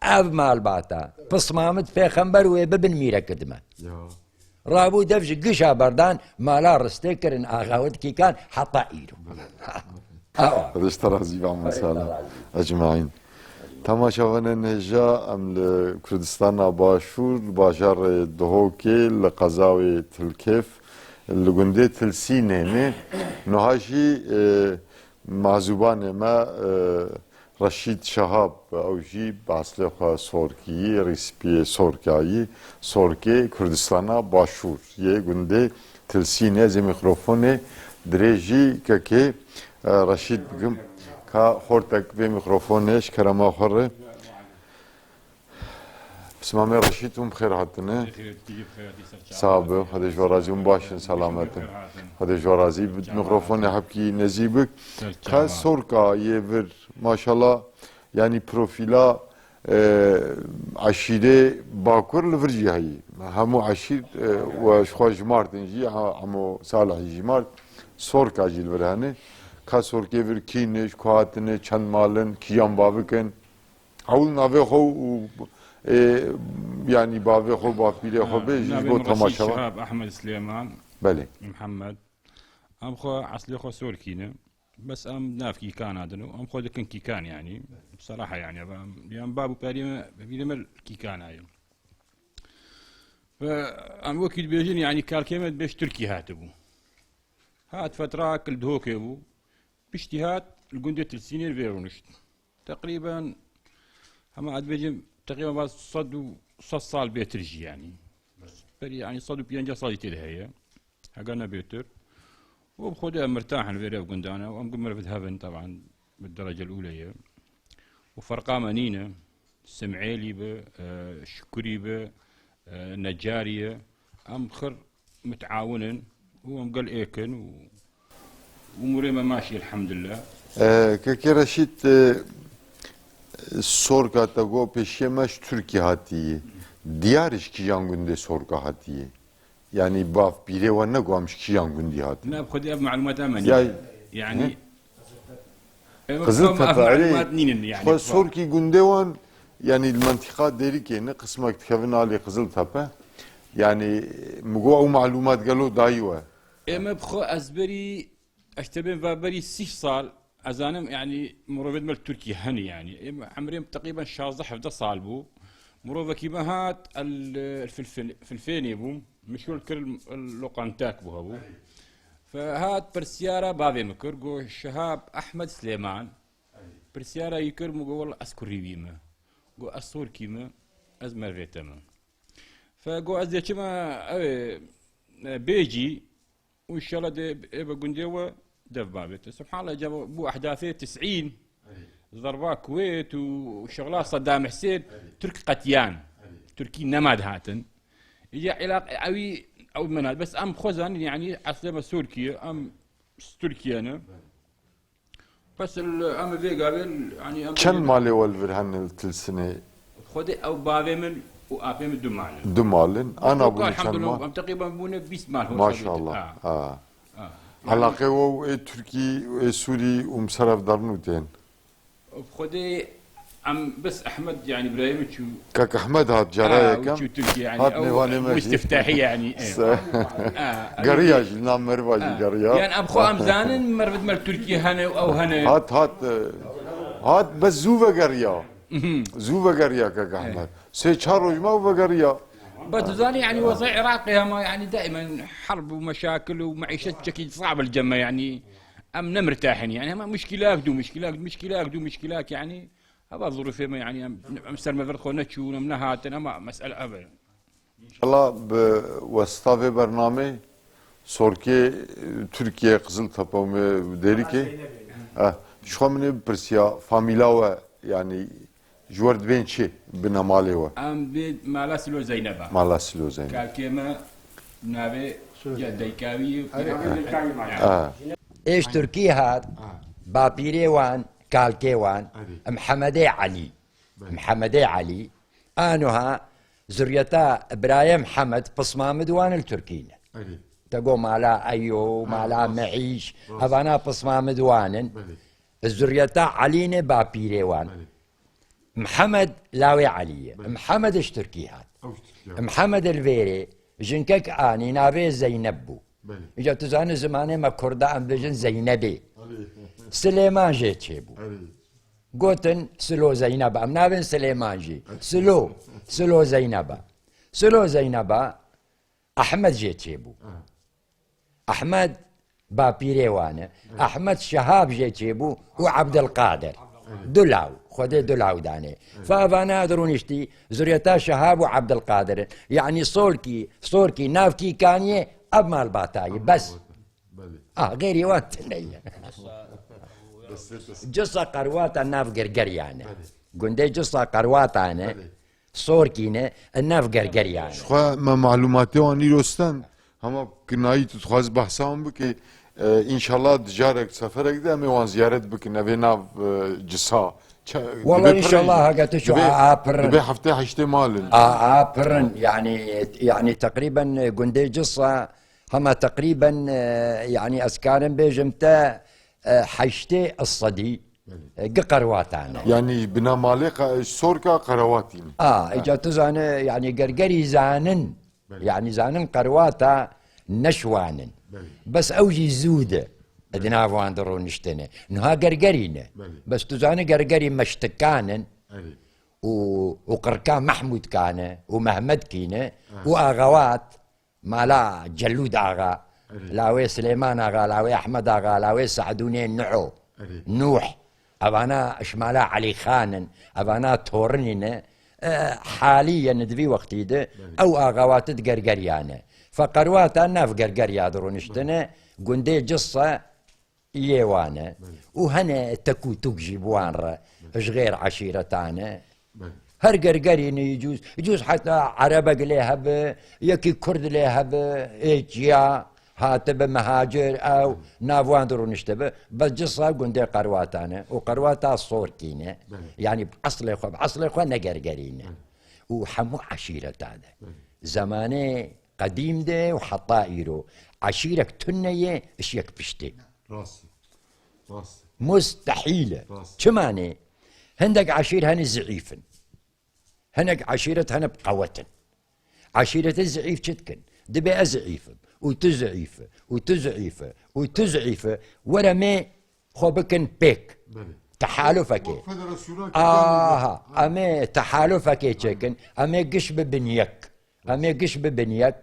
Ev malbata, pismamit pêxember wê bibin mîrekid me. Ya. Rabû dev ji gişa berdan, mala Ristê kirin, axa wê Kîkan heta îro. Awa. Xwedê ji te razî be, Amin Sala. Ecmaîn. Temaşevanên hêja, em li Kurdistana Başûr, li bajarê Duhokê, li qezawê Tilkêf, Li gundê Tilsînê ne. Niha jî, e, mazûbanê me, e, Reşîd Şehab, ew jî bi eslê xwe Sorkî yî, rîspiyê Sorkayî, Sorkê Kurdistana Başûr yê gundê Tilsînê. Ez ê mîkrofonê dirêjî kekê, e, Reşîd bikim. Ka xortek vê mîkrofonê ji kerema xwe re. Pismamê Reşîd, hûn bi xêr hatine. Bixêr, tu jî bi xêr hatî ser çavan. Sağ bin, Xwedê ji we razî, hûn baş in, selamet in. Xwedê ji we razî, bi mîkrofonê hebkî nezî bik. Ser çavan. Ka Sorka yê vir, maşallah, yanî profîla, e, eşîrê Bakur li vir jî heyî. Hemû eşîr, e, we ji xwe jimartin jî, ha, Emo Salihî jî jimart, Sorka jî li vir hene. Ka Sorkê vir kî ne, ji ku hatine, çend mal in, kîjan bavik in? Ewil navê xwe û, e, yanî bavê xwe, bavpîrê xwe bê, ji bo temaşevan. Navê min Reşîd Şihab Ehmed Silêman. Belê. Mihemed. Em xwe eslê xwe Sorkî ne. Bes em nav Kîkan hadin û em xwe dikin Kîkan yanî. Seraha yanî. Em, yan bab û perê me, bîrê me Kîkan aye. Ve em wekî dibêjin yanî kalkê me dibêj Tirkî hatibû. Hat fetra kil Dihokê bû. Piştî hat li gundê Tilsînê li vê rûnişt. Teqrîben, hema ez dibêjim, teqrîben va sed û, sed sal bêtir jî, yanî. Berî, yanî, sed û pêncî salî tê de heye. Heger ne bêtir. Û bi xwedê em mirtah in vê rê ev gundane. Û em gu mirov di hev in, teban, bi derecel ûle ye. Û ferqa me nîne. Simêlî bi, e, Şikurî bi, e, Necarî ye. Em xir miteawin in û em gel êk in û, û mûrê me maşî, elhamdulillah. E, Kekê Reşîd, e, Sorka te got pêşiya me ji Tirkî hatiye. Diyar ji kîjan gundê Sorka hatiye? Yanî bavpîrê we negot em ji kîjan gundî hatin? Na, bi xwedî ev malûmata me nîne. Ya, yanî, hi? Ev Qiziltepe, ev erê, malûmat nînin, yanî, xwe Sorkî gundê wan, yanî li mentîqa Dêrikê ne, qismek dikevin alî Qiziltepe. Yanî, min got ew malûmat gelo dayî we? Ê me bi xwe ez berî, ez tebên va berî sî sal, ez zanim, yanî, mirovê me li Tirkiyê hene, yanî. Ê me emrê min teqrîben şazdeh hevdeh sal bû. Mirovekî me hat, el, el Filfin-, Filfênê bû. Min şol kir, el lokantek bû hebû. Fe hat pirsyara bavê min kir, got, Şihab Ehmed Silêman. Pirsyara yî kir, min got, wela ez kurî wî me. Got, ez Sorkî me, ez mervê te me. Fe got, ez dê çima, ew ê, e, bêjî, û înşallah dê ê be gundê we dev bavê te. Subhanallah, caba bû ehdafê tisîn, zerba Kuwêt û şixla Saddam Husên, Tirk qetiyan. Tirkî nema dihatin. Îca îlaq-, ewî, ew min hat. Bes em xwe zanin, yanî eslê me Sorkî ye, em Tirkiye ne. Bes el-, em vê gavê, yanî em Çend malê we li vir hene li Tilsinê? Xwedê ew bavê min û apê min du mal in. Du mal in. Ana bûne çend mal? Elhamdulillah, em teqrîben bûne bîst mal. Maşallah. Ha. Ha. Ha. Elaqê we û ê Tirkî, ê Sûrî û em ser ev derin û tên? Xwedê em bes Ehmed, yanî birayê min çû. Kak Ehmed hat cara Ha, yekem. Çû Tirkiye, yanî, hat ew mêvanê me jî. Îstiftahî, yanî, e. Se-, Ha, geriya jî, li nav meriva jî geriya. Yanî, em xwe em zanin, merv di mer Tirkiye hene û ew hene. Hat, hat, e, hat, bes zû vegeriya. Zû vegeriya kek Ehmed. Sê çar roj ma û vegeriya. Bes tu zanî, yanî, wezayê Iraqê hema, yanî, daimen herb û meşakil û meîşet çekî sab li cem me, yanî. Em ne mirtah in, yanî, hema muşkilak dû, muşkilak, muşkilak dû, muşkilak, yanî, heva zurufê me, yanî, em, em ser me vir xwe neçûn, em nehatin, hema mesele ev e. Înşallah bi wesita vê bernamê Sorkê, e, Tirkiye, Qiziltepe û me Dêrikê. Eh, ji xwe min ê bipirsiya, famîla we, yanî, ji we re dibên çi bine malê we? Em bê mala Silo Zeyneba. Mala Silo Zeyneb. Kalkê me navê ya Deykawî. Erê, erê, Deykawî mala. Ha. Êş Tirkî hat, bapîrê wan, kalkê wan, Erê. Mihemedê Elî. Belê. Mihemedê Elî. Anoha zuriyeta birayê Mihemed, pismamid wan li Tirkî ne. Erê. Te got mala Eyo, Ha, mala rast. Meîş, Rast. Evana pismamid wan in. Belê. Zuriyeta Elî ne bapîrê wan. Belê. Mihemed lawê Elî ye. Belê. Mihemed ji Tirkî hat. Ew ji Tirkî hat. Mihemed li vêrê jinkek anî navê Zeyneb bû. Belê. Îca tu zanî zimanê me kurda em bêjin Zeynebê. Belê. Silêman jê çêbû. Belê. Gotin Silo Zeyneba. Em nabên Silêman jî. Silo. Silo Zeyneba. Silo Zeyneba. Ehmed jê çêbû. Ha. Ehmed bapîrê wan e. Ehmed Şehab jê çêbû û Ebdilqadir. Du law, Xwedê du law danê. Fa vana dirûniştî, zuriyeta Şehab û Ebdilqadir in. Yanî Sorkî, Sorkî, navkî kaniyê, ev malbatayî, bes. Belê. Ah, xeyrî wan tune ye. Cisa Qerwata nav Gergeriyan e. Belê. Gundê Cisa Qerwatan e. Belê. Sorkî ne, nav Gergeriyan e. Ji xwe me malûmatê wan îro stand. Hema kinayî tu dixwazî behsa wan bikî, e, înşallah di carek seferek de em ê wan ziyaret bikin. Evê nav, e, Cisa. Çe-, Wala dibe pir in. Înşallah heke tu şu Dibe, a, a pir in. Dibe heftê heştê mal in. A, a pir in. Yani, yani teqrîben, e, gundê Cisa hema teqrîben, e, yani ez karim bêjim te, e, heştê sedî, Belê. e, gi Qerwatan e. Yani bina malê qe-, Sorka Qerewatî ne. A, Ha. îca tu zane, yani Gergerî zanin. Belê. Yani zanin Qerwata neşwanin. Belê. Bes ew jî zû de di nav wan de rûniştine. Niha Gergerî ne. Belê. Bes tu zane Gergerî meştikan in. Belê. Û, û qirka Mehmûd kane, û Mehmed kîne, Ha. û Axewat, mala Celûd Axa, Erê. lawê Silêman Axa, lawê Ehmed Axa, lawê Se'dûnê Nuho, Erê. Nûh, evana ji mala Elî Xan in, evana torinî ne, e, halî ye di vî wextî de, Belê. ew Axewat di Gergeriya ne. Fe Qerwata nav Gergeriya de rûniştine, gundê Cisa, Yê wan e. Belê. Û hene tek û tuk jî bi wan re, Belê. ji xêr eşîretan e. Belê. Her Gergerî ne, îcûz, îcûz heta Erebek lê hebe, yekî Kurd lê hebe, ê çiya, hatibe mehacir, ew, Belê. nav wan de rûniştibe. Bes Cisa gundê Qerwatan e. Û Qerwata Sorkî ne. Belê. Yani bi eslê xwe, bi eslê xwe ne Gergerî ne. Belê. Û hemû eşîreta de. Belê. Zemanê qedîm de û heta îro. Eşîrek tune ye, iş yek piştê. Rast. Rast. Mustehîl e. Rast. Çima ne? Hindek eşîr hene zîîf in. Hinek eşîret hene bi qewet in. Eşîretê zîîf çi dikin? Dibe ez zîîf im. Û tu zîîf e. Û tu zîîf e. Û tu zîîf e. Were me xwe bikin pêk. Belê. Tehalufekê. Wek federasyona Aha. Em ê tehalufekê çêkin. Em ê giş bibin yek. Em ê giş bibin yek.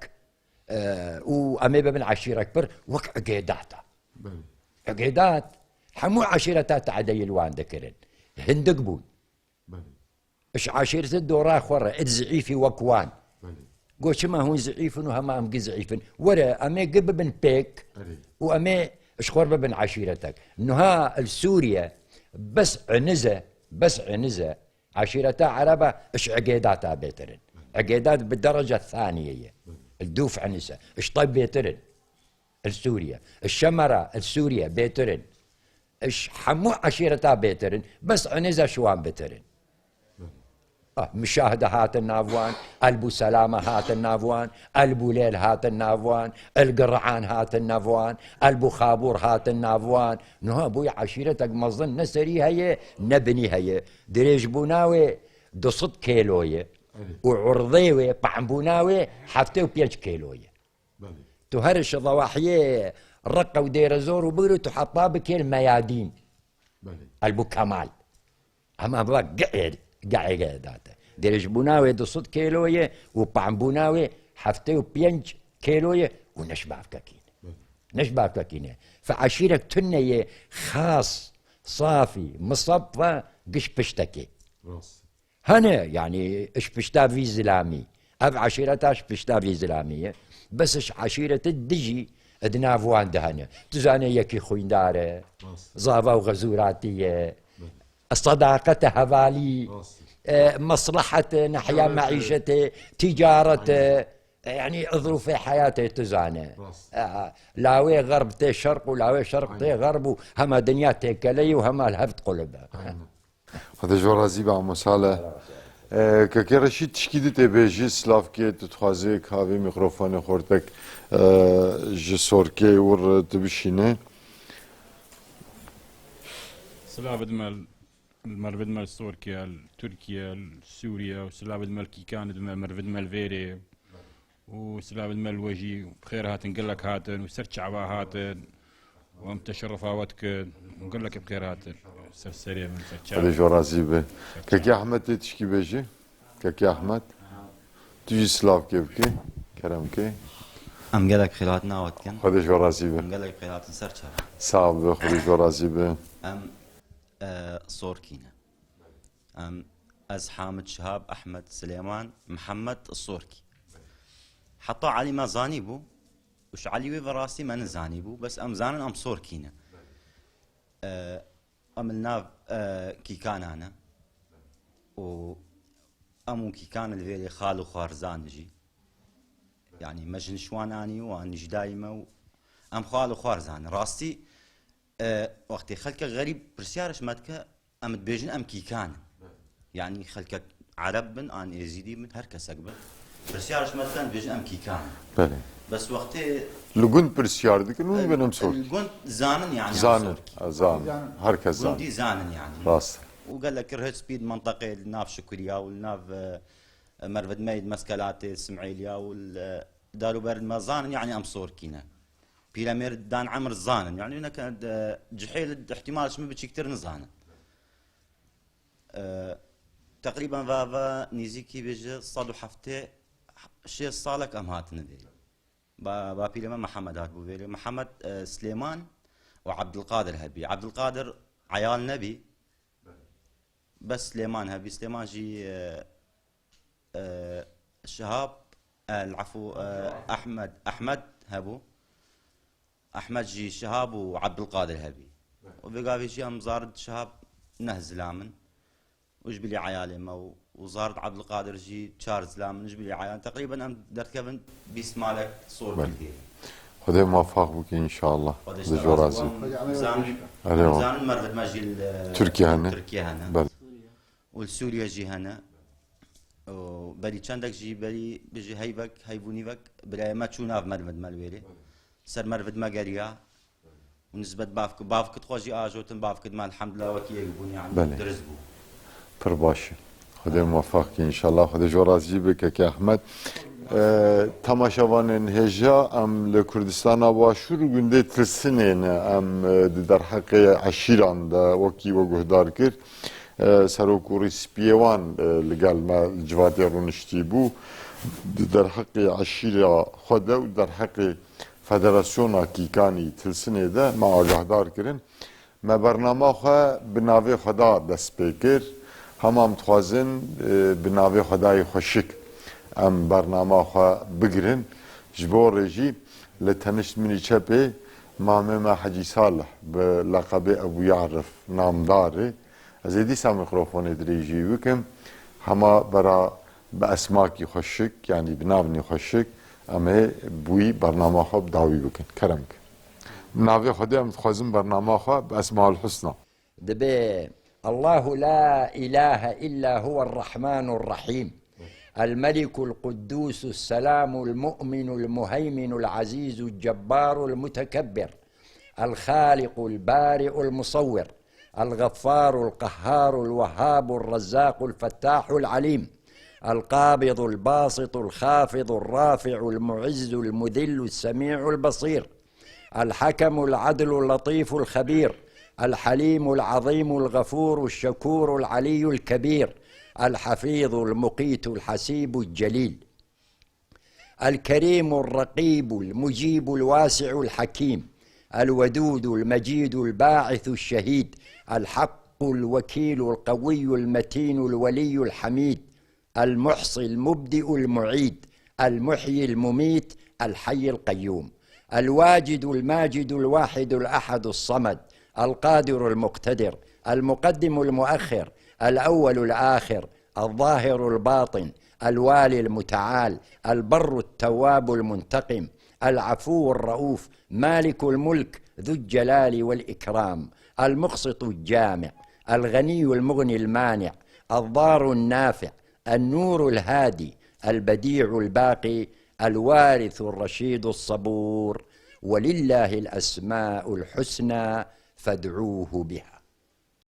E, û em ê bibin eşîrek pir wek Egêdata. Belê. Egêdat hemû eşîreta te'deyê li wan dikirin. Hindik bûn. Belê. Ji eşîreti dora xwe re, id zîîfî wek wan. Belê. Got, çima hûn zîîf in û hema em gi zîîf in? Were, em ê gi bibin pêk Erê. û em ê ji xwe re bibin eşîretek. Niha li Sûriye, bes Inize, bes Inize, Eşîreta Ereba iş Egêdata bêtir in. Egêdat bi derece thaniye ye. Li Dûf Enise. Iş te bêtir in. Li Sûriye. Iş Şemera, li Sûriye bêtir in. Iş hemû eşîreta bêtir in. Bes Enise şiwan bitir in. Ah, Mişahde hatin nav wan, El Bûselame hatin nav wan, El Bûlêl hatin nav wan, El Gir'an hatin nav wan, El Bûxabûr hatin nav wan. Niha bûye eşîretek mezin ne serî heye, ne binî heye. Dirêjbûna wê du sed kêlo ye Erê. û urdê wê, pahnbûna wê heftê û pênc kêlo ye. Belê. Tu her ji dawahiyê Reqe û Dêrezor û bigre tu heta bikêl Meyadîn. Belê. El Bû Kemal. Hema va gehê, gehê date. Dirêjbûna wê du sed kêlo ye û pahnbûna wê heftê û pênc kêlo ye û ne ji bavkekî ne. Belê. Ne ji bavkekî ne. Fe eşîrek tune ye, xas, safî, misaffa giş piştekê. Rast. Hene, yani, iş pişta vî zilamî. Ev eşîreta iş pişta vî zilamî ye. Bes iş eşîreti dijî di nav wan de hene. Tu zanê yekî xwîndar e, Rast. zava û xezûratî ye, Rast. sedaqete hevalî, Rast. e, meslehet, nehiya Ticaret, meîşetê, ticaret, Aynen. e, yani, zirûfê heyatê tu zane. Rast. E, lawê xerb tê şerq û lawê şerq tê Aynen. xerb û hema dinya têkeleyî û hema li hev diqulib e. Aynen. Xwedê ji we razî be, Amo Saleh. E, Kekê Reşîd, tişkî dî tê bêjî, silavkê tu dixwazê ka vê mîkrofonê xortek, e, ji Sorkê wir tu bişîne. Silav dime li merivê dime li Sorkê, li Tirkiye, li Sûriye û silav dime li kîkan dime, merivê dime li vêrê. û silavên me li we jî bi xêr hatin, gelek hatin û ser çava hatin û em teşerrufa we dikin û gelek bi xêr hatin. Ser serê min, ser çava. Xwedê ji we razî be. Kekê Ahmet tê tişkî bêjî? Kekê Ahmet. Tu jî silavkê bikê. Kerem kê. Em gelek xêlatina we dikin. Xwedê ji we razî be. Em gelek xêlatin ser çava. Sax be, Xwedê ji we razî be. Em, e, Sorkî ne. Em, ez Hamid Şihab, Ehmed, Silêman, Mihemed, Sorkî. Heta Elî me zanîbû, û ji Elî wê ve rastî me nizanîbû, bes em zanin em Sorkî ne. E, em li nav, e, Kîkana ne. Û em û Kîkan li vêrê xal û xwarzan jî. Yanî me ji nişwan anî û an nîjdayî me û em xal û xwarzan. Rastî, e, wextê xelkek xerîb pirsyar ji me dike, em dibêjin em Kîkan in. Yanî xelkek Ereb bin, an Êzîdî bin, her kesek bin. Pirsyar ji me dike, em dibêjin em Kîkan in. Belê. Bes wextê Li gund pirsyar dikin û dibin em Sorkî. Li gund zanin yanî em Zanin, Sorkî. Zanin. Zanin. Her kes zanin. Gundî zanin yanî. Rast. Û gelek rihê spî di menteqê li nav Şukriya û li nav, e, Merv Didmeyê di Meskelatê, Simêliya û li, e, dar û ber me zanin, yanî em Sorkî ne. Pîremêr dan emir zanin. Yanî neke de cihêl ihtimal ji min biçîktir nizanin. E, teqrîben va, va nîzîkî bêje sed û heftê şêst salek em hatine vê. Ba, bapîrê me Mihemed hatibû vêrê. Mihemed, e, Silêman û Ebdilqadir hebî. Ebdilqadir eyal nebî. Bes Silêman hebî. Silêman jî, e, e, Şihab, e, efû, e, Ehmed, Ehmed hebû. Ehmed jî Şihab û Ebdilqadir hebî. Û vê gavê jî em Zarid Şihab neh zilam in. Û ji bilî eyalê me û, û Zarid Ebdilqadir jî çar zilam in ji bilî eyalê. Teqrîben em derdikevin bîst malek Sorkî Belê. Dê. Xwedê muwefaq bike înşallah. Xwedê ji te razî bû. Em zanin, Erê em wa. Zanin Merv Didme jî li Tirkiye hene. Tirkiye hene. Belê. Û li Sûriye jî hene. Û berî çendek jî berî bijî heyvek, heyv û nîvek birayê me çû nav Merv Didme li wêrê. Ser Merv Didme geriya. Û nisbet bavk-, bavkit xwe jî ajotin, bavkit me elhamdulillah wekî yek bûn, yanî Belê. Dirist bû. Pir baş e. Xwedê muwefaq ke înşallah. Xwedê ji we razî be keke Ehmed. E, temaşevanên hêja, em li Kurdistana Başûr gundê Tilsinê ne. Em, e, di derheqê eşîran de wekî we guhdar kir. E, Serok û Rîspiyê wan, e, li gel me li civatê rûniştî bû. Di derheqê eşîra xwe de û derheqê Federasyona Kîkanî Tilsinê de me agahdar kirin. Me bernama xwe bi navê Xweda dest pê kir. Hema em dixwazin, e, bi navê Xwedayê xweşik em bernama xwe bigirin. Ji bo rê jî li tenişt min î çepê mamê me Hecî Salih bi leqebê Ebû Yarif namdar e. Ez ê dîsa mîkrofonê dirêjî bikim. Hema bera bi esmakî xweşik, yanî bi navnî xweşik, em ê bi wî bernama xwe bi dawî bikin. Kerem ke. Bi navê Xwedê em dixwazin bernama xwe bi Esmaul Husna. Dibê الله لا إله إلا هو الرحمن الرحيم. الملك القدوس السلام المؤمن المهيمن العزيز الجبار المتكبر. الخالق البارئ المصور. الغفار القهار الوهاب الرزاق الفتاح العليم. القابض الباسط الخافض الرافع المعز المذل السميع البصير. الحكم العدل اللطيف الخبير. الحليم العظيم الغفور الشكور العلي الكبير. الحفيظ المقيت الحسيب الجليل. الكريم الرقيب المجيب الواسع الحكيم. الودود المجيد الباعث الشهيد. الحق الوكيل القوي المتين الولي الحميد. المحصي المبدئ المعيد. المحيي المميت. الحي القيوم. الواجد الماجد الواحد الأحد الصمد. القادر المقتدر. المقدم المؤخر. الأول الآخر. الظاهر الباطن. الوالي المتعال. البر التواب المنتقم. العفو الرؤوف. مالك الملك ذو الجلال والإكرام. المقسط الجامع. الغني المغني المانع. الضار النافع. النور الهادي. البديع الباقي. الوارث الرشيد الصبور. ولله الأسماء الحسنى فادعوه بها.